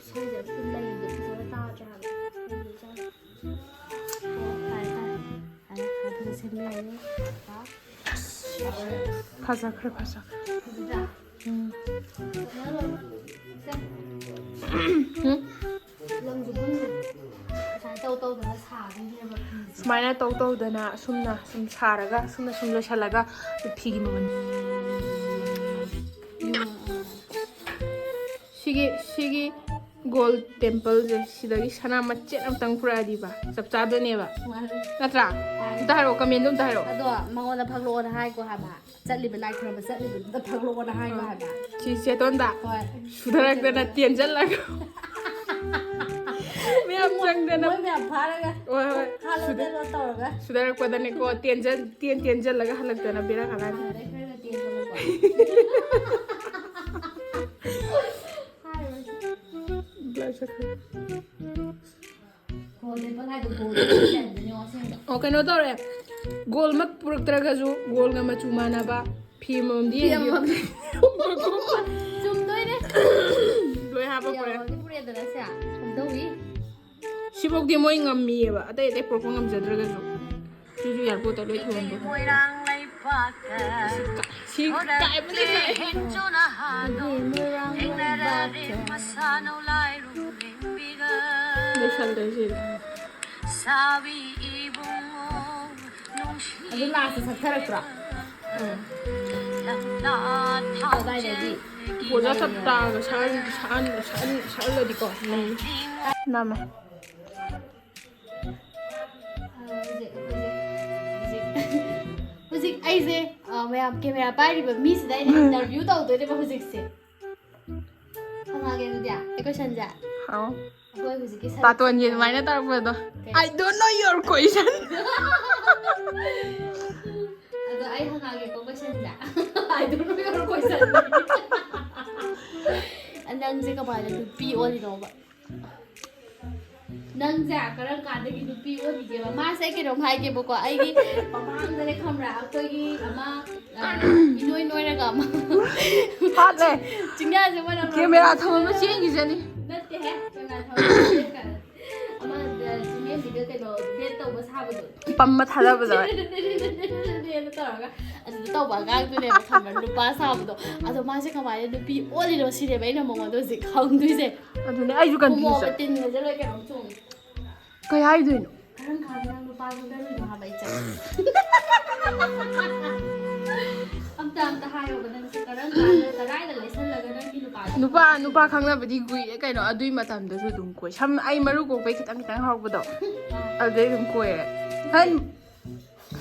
ꯁ꯭ꯋꯥꯏꯗ ꯑꯗꯨꯝ ꯂꯩꯗꯣ ꯐꯖꯅ ꯇꯥꯗ꯭ꯔꯦ ꯍꯥꯏꯕ꯫ ꯑꯣ, ꯇꯥꯔꯦ, ꯇꯥꯔꯦ꯫ ꯐꯔꯦ, ꯐꯖꯅ ꯁꯦꯝꯕꯤꯔꯅꯤ꯫ ꯐꯖꯈ꯭ꯔꯦ, ꯐꯖꯈ꯭ꯔꯦ꯫ ꯐꯖꯗ꯭ꯔꯥ? ꯎꯝ꯫ ꯐꯖꯅ ꯂꯣꯏꯅ꯫ ꯁꯦ꯫ ꯂꯪꯁꯨ ꯄꯨꯟꯅ ꯁꯨꯃꯥꯏꯅ ꯇꯧ ꯇꯧꯗꯅ ꯁꯥꯗꯣꯏꯅꯦꯕ ꯐꯤꯁꯦ꯫ ꯁꯨꯃꯥꯏꯅ ꯇꯧ ꯇꯧꯗꯅ ꯑꯁꯨꯝꯅ ꯁꯨꯝ ꯁꯥꯔꯒ ꯑꯁꯨꯝꯅ ꯁꯨꯝ ꯂꯣꯏꯁꯤꯜꯂꯒ ꯐꯤꯒꯤ ꯃꯃꯜ꯫ ꯁꯤꯒꯤ ꯁꯤꯒꯤ ꯒꯣꯜ ꯇꯦꯝꯄꯜꯁꯦ ꯁꯤꯗꯒꯤ ꯁꯅꯥ ꯃꯆꯦꯠ ꯑꯝꯇꯪ ꯄꯨꯔꯛꯑꯗꯤꯕ ꯆꯞ ꯆꯥꯗꯣꯏꯅꯦꯕ꯫ ꯅꯠꯇ꯭ꯔꯥ? ꯑꯝꯇ ꯍꯥꯏꯔꯛꯑꯣ, ꯀꯃꯦꯟꯗꯣ ꯑꯝꯇ ꯍꯥꯏꯔꯛꯑꯣ꯫ ꯑꯗꯣ ꯃꯉꯣꯟꯗ ꯐꯛꯂꯛꯑꯣꯅ ꯍꯥꯏꯒꯣ ꯍꯥꯏꯕ꯫ ꯆꯠꯂꯤꯕ ꯂꯥꯏ ꯈꯨꯔꯨꯝꯕ ꯆꯠꯂꯤꯕꯗꯨꯗ ꯐꯛꯂꯛꯑꯣꯅ ꯍꯥꯏꯒꯣ ꯍꯥꯏꯕ꯫ ꯁꯤ ꯆꯦꯇꯣꯟꯗ ꯍꯣꯏ꯫ ꯁꯨꯊꯔꯛꯇꯅ ꯇꯦꯟꯁꯤꯜꯂꯒ ꯃꯌꯥꯝ ꯆꯪꯗꯅ꯫ ꯃꯣꯏ ꯃꯌꯥꯝ ꯐꯥꯔꯒ ꯍꯣꯏ, ꯍꯣꯏ꯫ ꯍꯥꯠꯂꯣ ꯁꯨꯗ-, ꯆꯠꯂꯣ ꯇꯧꯔꯒ꯫ ꯁꯨꯗꯔꯛꯄꯗꯅꯦꯀꯣ, ꯇꯦꯟꯖꯟ-, ꯇꯦꯟ ꯇꯦꯟꯖꯜꯂꯒ ꯍꯜꯂꯛꯇꯅ ꯕꯦꯔꯥ ꯀꯥꯔꯅꯤ꯫ ꯑꯗꯩ ꯈꯔ ꯇꯦꯟꯖꯜꯂꯛꯄ꯫ ꯍꯥꯏꯔꯣꯏ꯫ ꯕ꯭ꯂꯔ ꯆꯠꯈ꯭ꯔꯦ꯫ ꯒꯣꯜ ꯇꯦꯝꯄꯜ ꯍꯥꯏꯗꯣ ꯒꯣꯜ ꯇꯦꯝꯄꯜ ꯍꯥꯏꯗꯣ ꯅꯦꯠꯋꯥꯛ ꯁꯦꯝꯕ꯫ ꯑꯣ, ꯀꯩꯅꯣ ꯇꯧꯔꯦ꯫ ꯒꯣꯜꯃꯛ ꯄꯨꯔꯛꯇ꯭ꯔꯒꯁꯨ ꯒꯣꯜꯒ ꯃꯆꯨ ꯃꯥꯟꯅꯕ ꯐꯤ ꯑꯃꯃꯝꯗꯤ ꯐꯤ ꯌꯦꯡꯕꯤꯌꯨ꯫ ꯑꯃꯃꯝꯗꯤ꯫ ꯆꯨꯝꯗꯣꯏꯅꯦ꯫ ꯂꯣꯏ ꯍꯥꯞꯄ ꯐꯤ ꯄꯨꯔꯦ꯫ ꯑꯃꯃꯝꯗꯤ ꯄꯨꯔꯦꯗꯅ ꯁꯦ꯫ ꯀꯝꯗꯧꯏ? ꯁꯤꯐꯧꯗꯤ ꯃꯣꯏ ꯉꯝꯃꯤꯑꯕ, ꯑꯇꯩ ꯑꯇꯩ ꯄꯨꯔꯛꯄ ꯉꯝꯖꯗ꯭ꯔꯒꯁꯨ꯫ ꯁꯤꯁꯨ ꯑꯦꯌꯥꯔꯄꯣꯔꯠꯇ ꯂꯣꯏ ꯊꯝꯃꯝꯕ꯫ ꯁꯤ ꯀꯥꯏꯕꯗꯤ ꯀꯥꯏ꯫ ꯂꯣꯏꯁꯜꯂꯦ ꯁꯤꯗꯤ꯫ ꯑꯗꯨ ꯂꯥꯁꯇ ꯁꯛꯊꯔꯛꯇ꯭ꯔꯣ? ꯎꯝ꯫ ꯀꯗꯥꯏꯗꯒꯤ? ꯄꯣꯖꯥ ꯇꯞ ꯇꯥꯒ ꯁꯛꯍꯟ-, ꯁꯛꯍꯟ-, ꯁꯛꯍꯟ-, ꯁꯛꯍꯜꯂꯗꯤꯀꯣ ꯅꯩ꯫ ꯅꯝꯃꯦ꯫ ꯍꯧꯖꯤꯛ, ꯍꯧꯖꯤꯛ, ꯍꯧꯖꯤꯛ, ꯍꯧꯖꯤꯛ ꯑꯩꯁꯦ, ꯑ, ꯃꯌꯥꯝ ꯀꯦꯃꯦꯔꯥ ꯄꯥꯏꯔꯤꯕ ꯃꯤꯁꯤꯗ ꯑꯩꯅ ꯏꯟꯇꯔꯚꯤꯌꯨ ꯇꯧꯗꯣꯏꯅꯦꯕ ꯍꯧꯖꯤꯛꯁꯦ꯫ ꯍꯪꯉꯛꯑꯒꯦ ꯑꯗꯨꯗꯤ ꯑꯩ ꯀꯣꯏꯁꯟꯁꯦ꯫ ꯍꯥꯎ꯫ ꯑꯩꯈꯣꯏ ꯍꯧꯖꯤꯛꯀꯤ ꯁꯔꯨꯛ ꯇꯥꯇꯣꯟꯒꯤ ꯑꯗꯨꯃꯥꯏꯅ ꯇꯧꯔꯛꯄꯗꯣ꯫ ꯀꯩ? I don't know your question꯫ ꯑꯗꯣ ꯑꯩ ꯍꯪꯉꯛꯑꯒꯦꯀꯣ ꯀꯣꯏꯁꯟꯁꯦ꯫ I don't know your question꯫ ꯅꯪꯁꯦ ꯀꯃꯥꯏꯅ ꯅꯨꯄꯤ ꯑꯣꯜꯂꯤꯅꯣꯕ? ꯅꯪꯁꯦ ꯀꯔꯝ ꯀꯥꯟꯗꯒꯤ ꯅꯨꯄꯤ ꯑꯣꯜꯂꯤꯒꯦꯕ? ꯃꯥꯁꯦ ꯑꯩ ꯀꯩꯅꯣꯝ ꯍꯥꯏꯒꯦꯕꯀꯣ, ꯑꯩꯒꯤ ꯃꯃꯥꯡꯗꯅꯦ ꯈꯪꯕ꯭ꯔꯥ, ꯑꯩꯈꯣꯏꯒꯤ ꯑꯃ, ꯑ, ꯏꯅꯣꯏ ꯅꯣꯏꯔꯒ ꯑꯃ ꯍꯥꯠꯂꯦ꯫ ꯆꯤꯡꯌꯥꯁꯦ ꯃꯣꯏꯅ ꯀꯦꯃꯦꯔꯥ ꯊꯝꯃꯝꯕ ꯆꯦꯟꯈꯤꯁꯅꯤ꯫ ꯅꯠꯇꯦꯍꯦ, ꯀꯦꯃꯦꯔꯥ ꯊꯝꯃꯝꯕ ꯆꯦꯟꯈ꯭ꯔꯦ꯫ ꯑꯃ, ꯑ, ꯆꯤꯡꯂꯦꯟꯕꯤꯒ ꯀꯩꯅꯣ date ꯇꯧꯕ ꯁꯥꯕꯗꯣ꯫ ꯄꯝꯕ ꯊꯥꯗꯕꯗꯣ꯫ ꯇꯧꯔꯒ ꯑꯗꯨꯗ ꯇꯧꯕ ꯑꯉꯥꯡꯗꯨꯅꯦꯕ ꯈꯪꯕ꯭ꯔꯥ, ꯅꯨꯄꯥ ꯁꯥꯕꯗꯣ꯫ ꯑꯗꯣ ꯃꯥꯁꯦ ꯀꯃꯥꯏꯅ ꯅꯨꯄꯤ ꯑꯣꯜꯂꯤꯅꯣ ꯁꯤꯅꯦꯕ ꯑꯩꯅ ꯃꯉꯣꯟꯗ ꯍꯧꯖꯤꯛ ꯈꯪꯗꯣꯏꯁꯦ꯫ ꯑꯗꯨꯅꯦ ꯑꯩꯁꯨ ꯈꯨꯝꯃꯣꯕ, confuse ꯆꯠꯂꯦ꯫ ꯇꯤꯟ ꯌꯣꯠꯁꯤꯜꯂꯒ ꯀꯩꯅꯣꯝ ꯆꯣꯡꯉꯦ꯫ ꯀꯩ ꯍꯥꯏꯗꯣꯏꯅꯣ? ꯀꯔꯝ ꯀꯥꯟꯗ ꯅꯪ ꯅꯨꯄꯥ ꯂꯧꯅꯔꯨꯏꯅꯣ ꯍꯥꯏꯕ ꯑꯩ ꯆꯠꯂꯦ꯫ ꯑꯝꯇ, ꯑꯝꯇ ꯍꯥꯏꯌꯣꯕ ꯅꯪꯁꯦ ꯀꯔꯝ ꯀꯥꯟꯗ ꯀꯗꯥꯏꯗ ꯂꯩꯁꯜꯂꯒ ꯅꯪꯒꯤ ꯅꯨꯄꯥꯗꯣ ꯅꯨꯄꯥ ꯅꯨꯄꯥ ꯈꯪꯅꯕꯗꯤ ꯀꯨꯏꯔꯦ ꯀꯩꯅꯣ, ꯑꯗꯨꯏ ꯃꯇꯝꯗꯁꯨ ꯑꯗꯨꯝ ꯀꯣꯏ꯫ ꯁꯝ ꯑꯩ ꯃꯔꯨ ꯀꯣꯛꯄꯩ ꯈꯤꯇꯪ ꯈꯤꯇꯪ ꯍꯧꯔꯛꯄꯗꯣ, ꯑꯗꯨꯗꯩ ꯑꯗꯨꯝ ꯀꯣꯏꯔꯦ꯫ ꯍꯟ-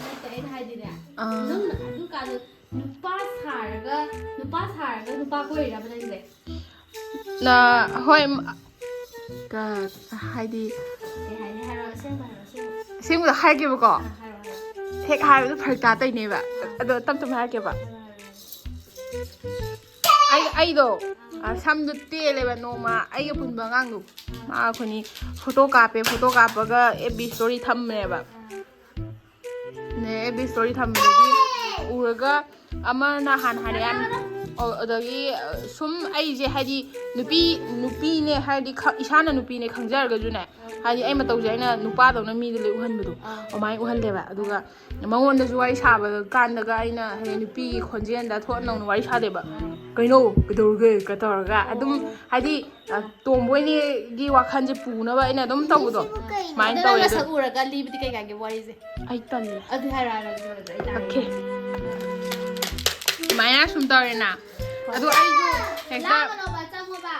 ꯅꯠꯇꯦ, ꯑꯩꯅ ꯍꯥꯏꯗꯤꯅꯦ, ꯑꯥ. ꯅꯪꯅ ꯑꯗꯨꯀꯥꯟꯗ ꯅꯨꯄꯥ ꯁꯥꯔꯒ ꯅꯨꯄꯥ ꯁꯥꯔꯒ ꯅꯨꯄꯥ ꯀꯣꯏꯔꯤꯔꯕ ꯅꯪꯁꯦ? ꯅ ꯍꯣꯏ, ꯝ, ꯀ- ꯍꯥꯏꯗꯤ ꯀꯩ ꯍꯥꯏꯅꯤ? ꯍꯥꯏꯔꯣ, ꯑꯁꯦꯡꯕ ꯍꯥꯏꯔꯣ, ꯑꯁꯦꯡꯕ. ꯑꯁꯦꯡꯕꯗ ꯍꯥꯏꯔꯛꯀꯦꯕꯀꯣ. ꯑꯥ, ꯍꯥꯏꯔꯣ, ꯍꯥꯏꯔꯣ. ꯍꯦꯛ ꯍꯥꯏꯕꯗ ꯐꯔꯛ ꯇꯥ ꯇꯧꯅꯦꯕ, ꯑꯗꯣ ꯇꯞ ꯇꯞꯅ ꯍꯥꯏꯔꯛꯀꯦꯕ. ꯍꯥꯏꯔꯣ, ꯍꯥꯏꯔꯣ. ꯑꯩ ꯑꯩꯗꯣ ꯑ, ꯁꯝꯗꯣ ꯇꯦꯜꯂꯦꯕ꯫ ꯅꯣꯡꯃ ꯑꯩꯒ ꯄꯨꯟꯕ ꯑꯉꯥꯡꯗꯣ, ꯃꯥ ꯑꯩꯈꯣꯏꯅꯤ ꯐꯣꯇꯣ ꯀꯥꯞꯄꯦ꯫ ꯐꯣꯇꯣ ꯀꯥꯞꯄꯒ ꯑꯦꯐ ꯕꯤ ꯏꯁꯇꯣꯔꯤ ꯊꯝꯃꯦꯕ꯫ ꯑꯥ. ꯅꯦ ꯑꯦꯐ ꯕꯤ ꯏꯁꯇꯣꯔꯤ ꯊꯝꯕꯗꯒꯤ ꯎꯔꯒ ꯑꯃꯅ ꯍꯥꯟꯅ ꯍꯥꯏꯔꯛꯑꯦ꯫ ꯑꯣ, ꯑꯗꯒꯤ ꯑ, ꯁꯨꯝ ꯑꯩꯁꯦ ꯍꯥꯏꯗꯤ ꯅꯨꯄꯤ ꯅꯨꯄꯤꯅꯦ ꯍꯥꯏꯗꯤ ꯈ- ꯏꯁꯥꯅ ꯅꯨꯄꯤꯅꯦ ꯈꯪꯖꯔꯒꯁꯨꯅꯦ, ꯍꯥꯏꯗꯤ ꯑꯩ ꯃꯇꯧꯁꯦ ꯑꯩꯅ ꯅꯨꯄꯥꯗꯧꯅ ꯃꯤꯗ ꯂꯣꯏ ꯎꯍꯟꯕꯗꯣ, ꯑꯥ. ꯑꯗꯨꯃꯥꯏꯅ ꯎꯍꯜꯂꯦꯕ꯫ ꯑꯗꯨꯒ ꯃꯉꯣꯟꯗꯁꯨ ꯋꯥꯔꯤ ꯁꯥꯕ ꯀꯥꯟꯗꯒ ꯑꯩꯅ ꯍꯥꯏꯗꯤ ꯅꯨꯄꯤꯒꯤ ꯈꯣꯟꯖꯦꯜꯗ ꯊꯣꯛ ꯅꯧꯅ ꯋꯥꯔꯤ ꯁꯥꯗꯦꯕ꯫ "ꯀꯩꯅꯣ? ꯀꯩꯗꯧꯔꯒꯦ?" ꯀ ꯇꯧꯔꯒ ꯑꯗꯨꯝ ꯍꯥꯏꯗꯤ ꯑ, ꯇꯣꯝꯕꯣꯏꯅꯦꯒꯤ ꯋꯥꯈꯜꯁꯦ ꯄꯨꯅꯕ ꯑꯩꯅ ꯑꯗꯨꯝ ꯇꯧꯕꯗꯣ, ꯁꯨꯃꯥꯏꯅ ꯑꯗꯣ ꯇꯧꯋꯦ꯫ ꯅꯪ ꯑꯗꯨ ꯃꯁꯛ ꯎꯔꯒ ꯂꯤꯕꯗꯤ ꯀꯩ ꯀꯥꯏꯒꯦ ꯋꯥꯔꯤꯁꯦ? ꯑꯩ ꯇꯜꯂꯦ꯫ ꯑꯗꯨ ꯍꯥꯏꯔꯛꯑꯣ, ꯍꯥꯏꯔꯛꯑꯣ, ꯑꯗꯨ ꯑꯩ ꯇꯥꯒꯦ. ꯑꯣꯀꯦ, ꯁꯨꯃꯥꯏꯅ ꯁꯨꯝ ꯇꯧꯔꯦꯅ, ꯑꯗꯣ ꯑꯩꯁꯨ ꯍꯦꯛꯇ ꯂꯥꯡꯒꯅꯣꯕ, ꯆꯪꯉꯣꯕ.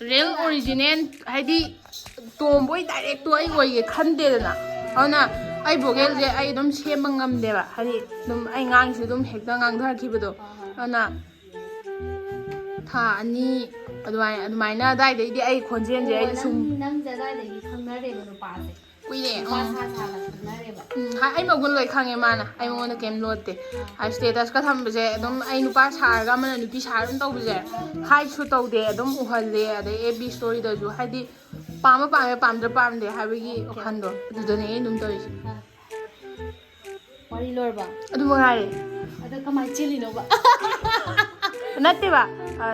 ꯔꯤꯌꯦꯜ ꯑꯣꯔꯤꯖꯤꯅꯦꯜ ꯍꯥꯏꯗꯤ ꯇꯣꯝꯕꯣꯏ ꯗꯥꯏꯔꯦꯛꯇꯣ ꯑꯩ ꯑꯣꯏꯒꯦ ꯈꯟꯗꯦꯗꯅ, ꯑꯗꯨꯅ ꯑꯩ ꯚꯣꯀꯦꯜꯁꯦ ꯑꯩ ꯑꯗꯨꯝ ꯁꯦꯝꯕ ꯉꯝꯗꯦꯕ, ꯍꯥꯏꯗꯤ ꯑꯗꯨꯝ ꯑꯩ ꯉꯥꯡꯉꯤꯁꯦ ꯑꯗꯨꯝ ꯍꯦꯛꯇ ꯉꯥꯡꯊꯔꯛꯈꯤꯕꯗꯣ, ꯑꯗꯨꯅ ꯊꯥ ꯑꯅꯤ ꯑꯗꯨꯃꯥꯏ ꯑꯗꯨꯃꯥꯏꯅ ꯑꯗꯥꯏꯗꯩꯗꯤ ꯑꯩ ꯈꯣꯟꯖꯦꯜꯁꯦ ꯑꯣ, ꯑꯩ ꯁꯨꯝ ꯅꯪ, ꯅꯪꯁꯦ ꯑꯗꯥꯏꯗꯒꯤ ꯈꯪꯅꯔꯦꯕ ꯅꯨꯄꯥꯁꯦ. ꯀꯨꯏꯔꯦ꯫ ꯅꯨꯄꯥ ꯎꯝ꯫ ꯁꯥ ꯁꯥꯅ ꯈꯪꯅꯔꯦꯕ. ꯎꯝ, ꯍꯥꯏ- ꯑꯩ ꯃꯒꯨꯟ ꯂꯣꯏ ꯈꯪꯉꯦ ꯃꯥꯅ꯫ ꯑꯩ ꯃꯉꯣꯟꯗ ꯀꯩꯝ ꯂꯣꯠꯇꯦ꯫ ꯍꯥꯏ ꯁ꯭ꯇꯦꯇꯁꯀ ꯊꯝꯕꯁꯦ ꯑꯗꯨꯝ ꯑꯩ ꯅꯨꯄꯥ ꯁꯥꯔꯒ ꯑꯃꯅ ꯅꯨꯄꯤ ꯁꯥꯔ ꯑꯗꯨꯝ ꯇꯧꯕꯁꯦ, ꯍꯥꯏꯠꯁꯨ ꯇꯧꯗꯦ, ꯑꯗꯨꯝ ꯎꯍꯜꯂꯦ꯫ ꯑꯗꯩ ꯑꯦꯐ ꯕꯤ ꯏꯁꯇꯣꯔꯤꯗꯁꯨ ꯍꯥꯏꯗꯤ ꯄꯥꯝꯕ ꯄꯥꯝꯃꯦ, ꯄꯥꯝꯗ꯭ꯔ ꯄꯥꯝꯗꯦ ꯍꯥꯏꯕꯒꯤ ꯋꯥꯈꯜꯗꯣ ꯑꯗꯨꯗꯅꯦ ꯑꯩ ꯑꯗꯨꯝ ꯇꯧꯔꯤꯁꯦ꯫ ꯋꯥꯔꯤ ꯂꯣꯏꯔꯕ? ꯑꯗꯨ ꯃꯉꯥꯏꯔꯦ꯫ ꯑꯗꯣ ꯀꯃꯥꯏꯅ ꯆꯦꯜꯂꯤꯅꯣꯕ? ꯅꯠꯇꯦꯕ, ꯑ,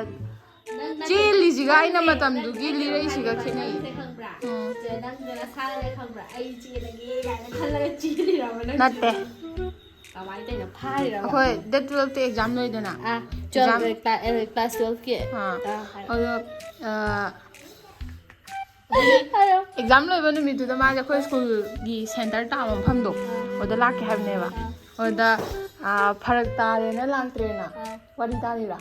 ꯅꯪ ꯅꯪ ꯆꯦꯜꯂꯤꯁꯤꯒ ꯑꯩꯅ ꯅꯪ ꯃꯇꯝꯗꯨꯒꯤ ꯅꯪ ꯂꯤꯔꯛꯏꯁꯤꯒ ꯅꯪ ꯈꯦꯠꯅꯩ꯫ ꯅꯪꯁꯦ ꯈꯪꯕ꯭ꯔꯥ? ꯎꯝ꯫ ꯅꯪꯁꯦ ꯅꯁꯥꯅ ꯈꯪꯕ꯭ꯔꯥ? ꯑꯩ ꯆꯦꯜꯂꯒꯦ ꯀꯥꯏꯅ ꯈꯜꯂꯒ ꯆꯦꯜꯂꯤꯔꯕ ꯅꯪꯁꯦ? ꯅꯠꯇꯦ꯫ ꯀꯃꯥꯏꯅ ꯇꯧꯔꯤꯅꯣ? ꯐꯥꯔꯤꯔꯕ? ꯑꯩꯈꯣꯏ ꯗꯦꯠ ꯇꯨꯋꯦꯜꯐꯇ ꯑꯦꯛꯖꯥꯝ ꯂꯣꯏꯗꯅ꯫ ꯑꯥ, ꯑꯦꯛꯖꯥꯝ- ꯇꯨꯋꯦꯜꯐ ꯀ꯭ꯂꯥꯁ, ꯑꯦ, ꯀ꯭ꯂꯥꯁ ꯇꯨꯋꯦꯜꯐꯀꯤ꯫ ꯑꯥ, ꯑꯥ, ꯍꯥꯏꯔꯣ. ꯑꯗꯣ, ꯑ, ꯍꯥꯏꯔꯣ. ꯑꯦꯛꯖꯥꯝ ꯂꯣꯏꯕ ꯅꯨꯃꯤꯠꯇꯨꯗ ꯃꯥꯁꯦ ꯑꯩꯈꯣꯏ ꯁ꯭ꯀꯨꯜꯒꯤ ꯁꯦꯟꯇꯔ ꯇꯥꯕ ꯃꯐꯝꯗꯣ, ꯑꯗꯨꯗ ꯂꯥꯛꯀꯦ ꯍꯥꯏꯕꯅꯦꯕ꯫ ꯑꯗꯨꯗ, ꯑ, ꯐꯔꯛ ꯇꯥꯔꯦꯅ ꯂꯥꯛꯇ꯭ꯔꯦꯅ꯫ ꯋꯥꯔꯤ ꯇꯥꯔꯤꯔꯥ?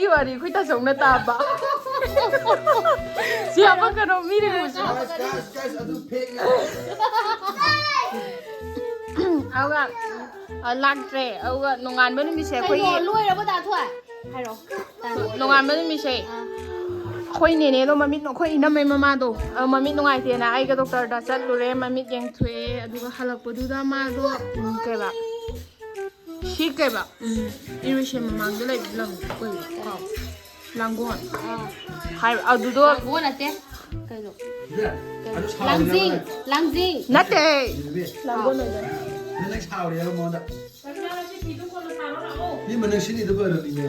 ꯋꯥꯔꯤ ꯑꯩꯈꯣꯏ ꯇꯥꯆꯧꯅ ꯇꯥꯕ꯫ ꯁꯤ ꯍꯥꯄꯛꯀꯅꯣ, ꯃꯤꯅ ꯂꯨꯁꯤ꯫ Guys, guys, guys, ꯑꯗꯨ fake ꯅꯦ꯫ ꯑꯗꯨꯒ ꯑ, ꯂꯥꯛꯇ꯭ꯔꯦ꯫ ꯑꯗꯨꯒ ꯅꯣꯡꯉꯥꯟꯕ ꯅꯨꯃꯤꯠꯁꯦ ꯀꯩꯅꯣ ꯑꯩꯈꯣꯏꯒꯤ ꯂꯣꯏꯔꯕ ꯗꯥ ꯊꯣꯏ? ꯍꯥꯏꯔꯣ꯫ ꯇꯥꯅꯤꯡꯉꯦ꯫ ꯅꯣꯡꯉꯥꯟꯕ ꯅꯨꯃꯤꯠꯁꯦ ꯑꯥ꯫ ꯑꯩꯈꯣꯏ ꯅꯦꯅꯦꯗꯣ ꯃꯃꯤꯠ, ꯑꯩꯈꯣꯏ ꯏꯅꯝꯃꯩ ꯃꯃꯥꯗꯣ ꯑ, ꯃꯃꯤꯠ ꯅꯨꯡꯉꯥꯏꯇꯦꯅ ꯑꯩꯒ ꯗꯣꯛꯇꯔꯗ ꯆꯠꯂꯨꯔꯦ꯫ ꯃꯃꯤꯠ ꯌꯦꯡꯊꯣꯛꯑꯦ꯫ ꯑꯗꯨꯒ ꯍꯜꯂꯛꯄꯗꯨꯗ ꯃꯥꯗꯣ ꯎꯝ, ꯀꯩꯕ ꯁꯤ ꯀꯩꯕ ꯎꯝ, ꯏꯔꯣꯏꯁꯦꯝ ꯃꯃꯥꯡꯗ ꯂꯩꯕ ꯂꯝ ꯀꯩꯕ ꯀꯥꯎ ꯂꯥꯡꯒꯣꯜ ꯑꯥ꯫ ꯍꯥꯏꯕ ꯑꯗꯨꯗꯣ ꯂꯥꯡꯒꯣꯜ ꯅꯠꯇꯦ꯫ ꯀꯩꯅꯣ? ꯏꯕꯦ, ꯑꯗꯨ ꯁꯥꯎꯔꯤꯔꯕ ꯂꯥꯡꯖꯤꯡ꯫ ꯅꯪ? ꯂꯥꯡꯖꯤꯡ꯫ ꯅꯠꯇꯦ ꯏꯕꯦ, ꯂꯥꯡꯒꯣꯜ ꯑꯣꯏꯗꯣꯏꯅꯦ꯫ ꯅꯪ, ꯅꯪ ꯁꯥꯎꯔꯤꯔꯕ ꯃꯉꯣꯟꯗ? ꯏꯕꯦꯝꯃ, ꯅꯪ ꯁꯤꯅꯤꯗ ꯂꯣꯏꯔꯝꯃꯤꯅꯦ꯫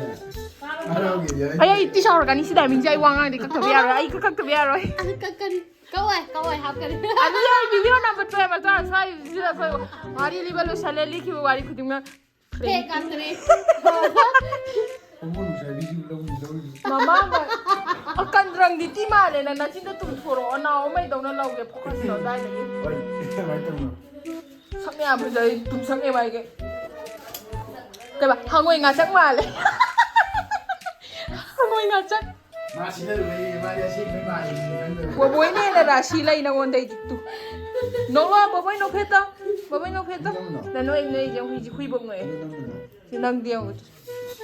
ꯍꯔꯥꯎꯒꯦꯗꯤ ꯑꯩ꯫ ꯑꯩ ꯑꯩ ꯇꯤ ꯁꯥꯎꯔꯛꯀꯅꯤ ꯁꯤ ꯇꯥꯏꯃꯤꯡꯁꯦ ꯑꯩ ꯋꯥ ꯉꯥꯡꯗꯤ ꯀꯛꯇꯕ ꯌꯥꯔꯣꯏ꯫ ꯑꯩ ꯀꯛ- ꯀꯛꯇꯕ ꯌꯥꯔꯣꯏ꯫ ꯑꯗꯨ ꯀꯛꯀꯅꯤ꯫ ꯀꯛꯑꯣꯏ, ꯀꯛꯑꯣꯏ, ꯍꯥꯞꯀꯅꯤ꯫ ꯑꯗꯨꯗꯤ ꯑꯩ ꯚꯤꯗꯤꯑꯣ ꯅꯝꯕ ꯇꯣꯛꯑꯦ꯫ ꯃꯇꯥꯡ ꯁ꯭ꯋꯥꯏꯁꯤꯗ ꯑꯩꯈꯣꯏ ꯋꯥꯔꯤ ꯂꯤꯕ ꯂꯣꯏꯁꯜꯂꯦ꯫ ꯂꯤꯈꯤꯕ ꯋꯥꯔꯤ ꯈꯨꯗꯤꯡꯃꯛ ꯐꯦꯛ ꯉꯥꯛꯇꯅꯤ꯫ ꯈꯣꯡꯒꯨꯜ ꯉꯁꯥꯏ ꯚꯤꯗꯤꯑꯣ ꯂꯧꯔꯤ, ꯂꯧꯔꯤ꯫ ꯃꯃꯥ ꯑꯀꯟꯗ꯭ꯔꯪꯗꯤ ꯇꯤ ꯃꯥꯜꯂꯦ꯫ ꯅꯪ ꯅꯆꯤꯟꯗꯣ ꯇꯨꯝꯊꯣꯔꯛꯑꯣ꯫ ꯅꯥꯎ ꯑꯃꯩꯗꯧꯅ ꯂꯧꯒꯦ꯫ ꯐꯣꯀꯁ ꯇꯧ ꯑꯗꯥꯏꯗꯒꯤ꯫ ꯍꯣꯏ, ꯀꯃꯥꯏꯅ ꯇꯧꯅꯣ? ꯁꯛ ꯌꯥꯝ ꯐꯖꯩ꯫ ꯇꯨꯝꯁꯛ ꯌꯥꯝ ꯍꯥꯏꯒꯦ꯫ ꯀꯩꯕ ꯍꯪꯉꯣꯏ ꯉꯥꯆꯛ ꯃꯥꯜꯂꯦ꯫ ꯍꯪꯉꯣꯏ ꯉꯥꯆꯛ꯫ ꯃꯥ ꯁꯤꯗꯔꯨꯕꯩ ꯃꯥꯗꯤ ꯑꯁꯦꯡꯕꯩ ꯃꯥꯜꯂꯤꯅꯤ ꯈꯪꯗꯕ꯫ ꯕꯣꯕꯣꯏꯅ ꯍꯦꯟꯅ ꯔꯥꯁꯤ ꯂꯩ ꯅꯉꯣꯟꯗꯩꯗꯤ꯫ ꯇꯨ ꯅꯣꯛꯂꯛꯑꯣ꯫ ꯕꯣꯕꯣꯏ ꯅꯣꯛꯐꯦꯠꯇꯣ꯫ ꯕꯣꯕꯣꯏ ꯅꯣꯛꯐꯦꯠꯇꯣ꯫ ꯅꯣꯛꯀꯅꯣ꯫ ꯅ ꯅꯣꯏ ꯅꯣꯏꯁꯦ ꯍꯨꯏꯁꯦ ꯍꯨꯏꯕꯣꯛ ꯅꯣꯛꯑꯦ꯫ ꯑꯗꯨ ꯅꯝꯒꯅꯣ꯫ ꯁꯤ ꯅꯪꯗꯤ ꯌꯦꯡꯉꯨ꯫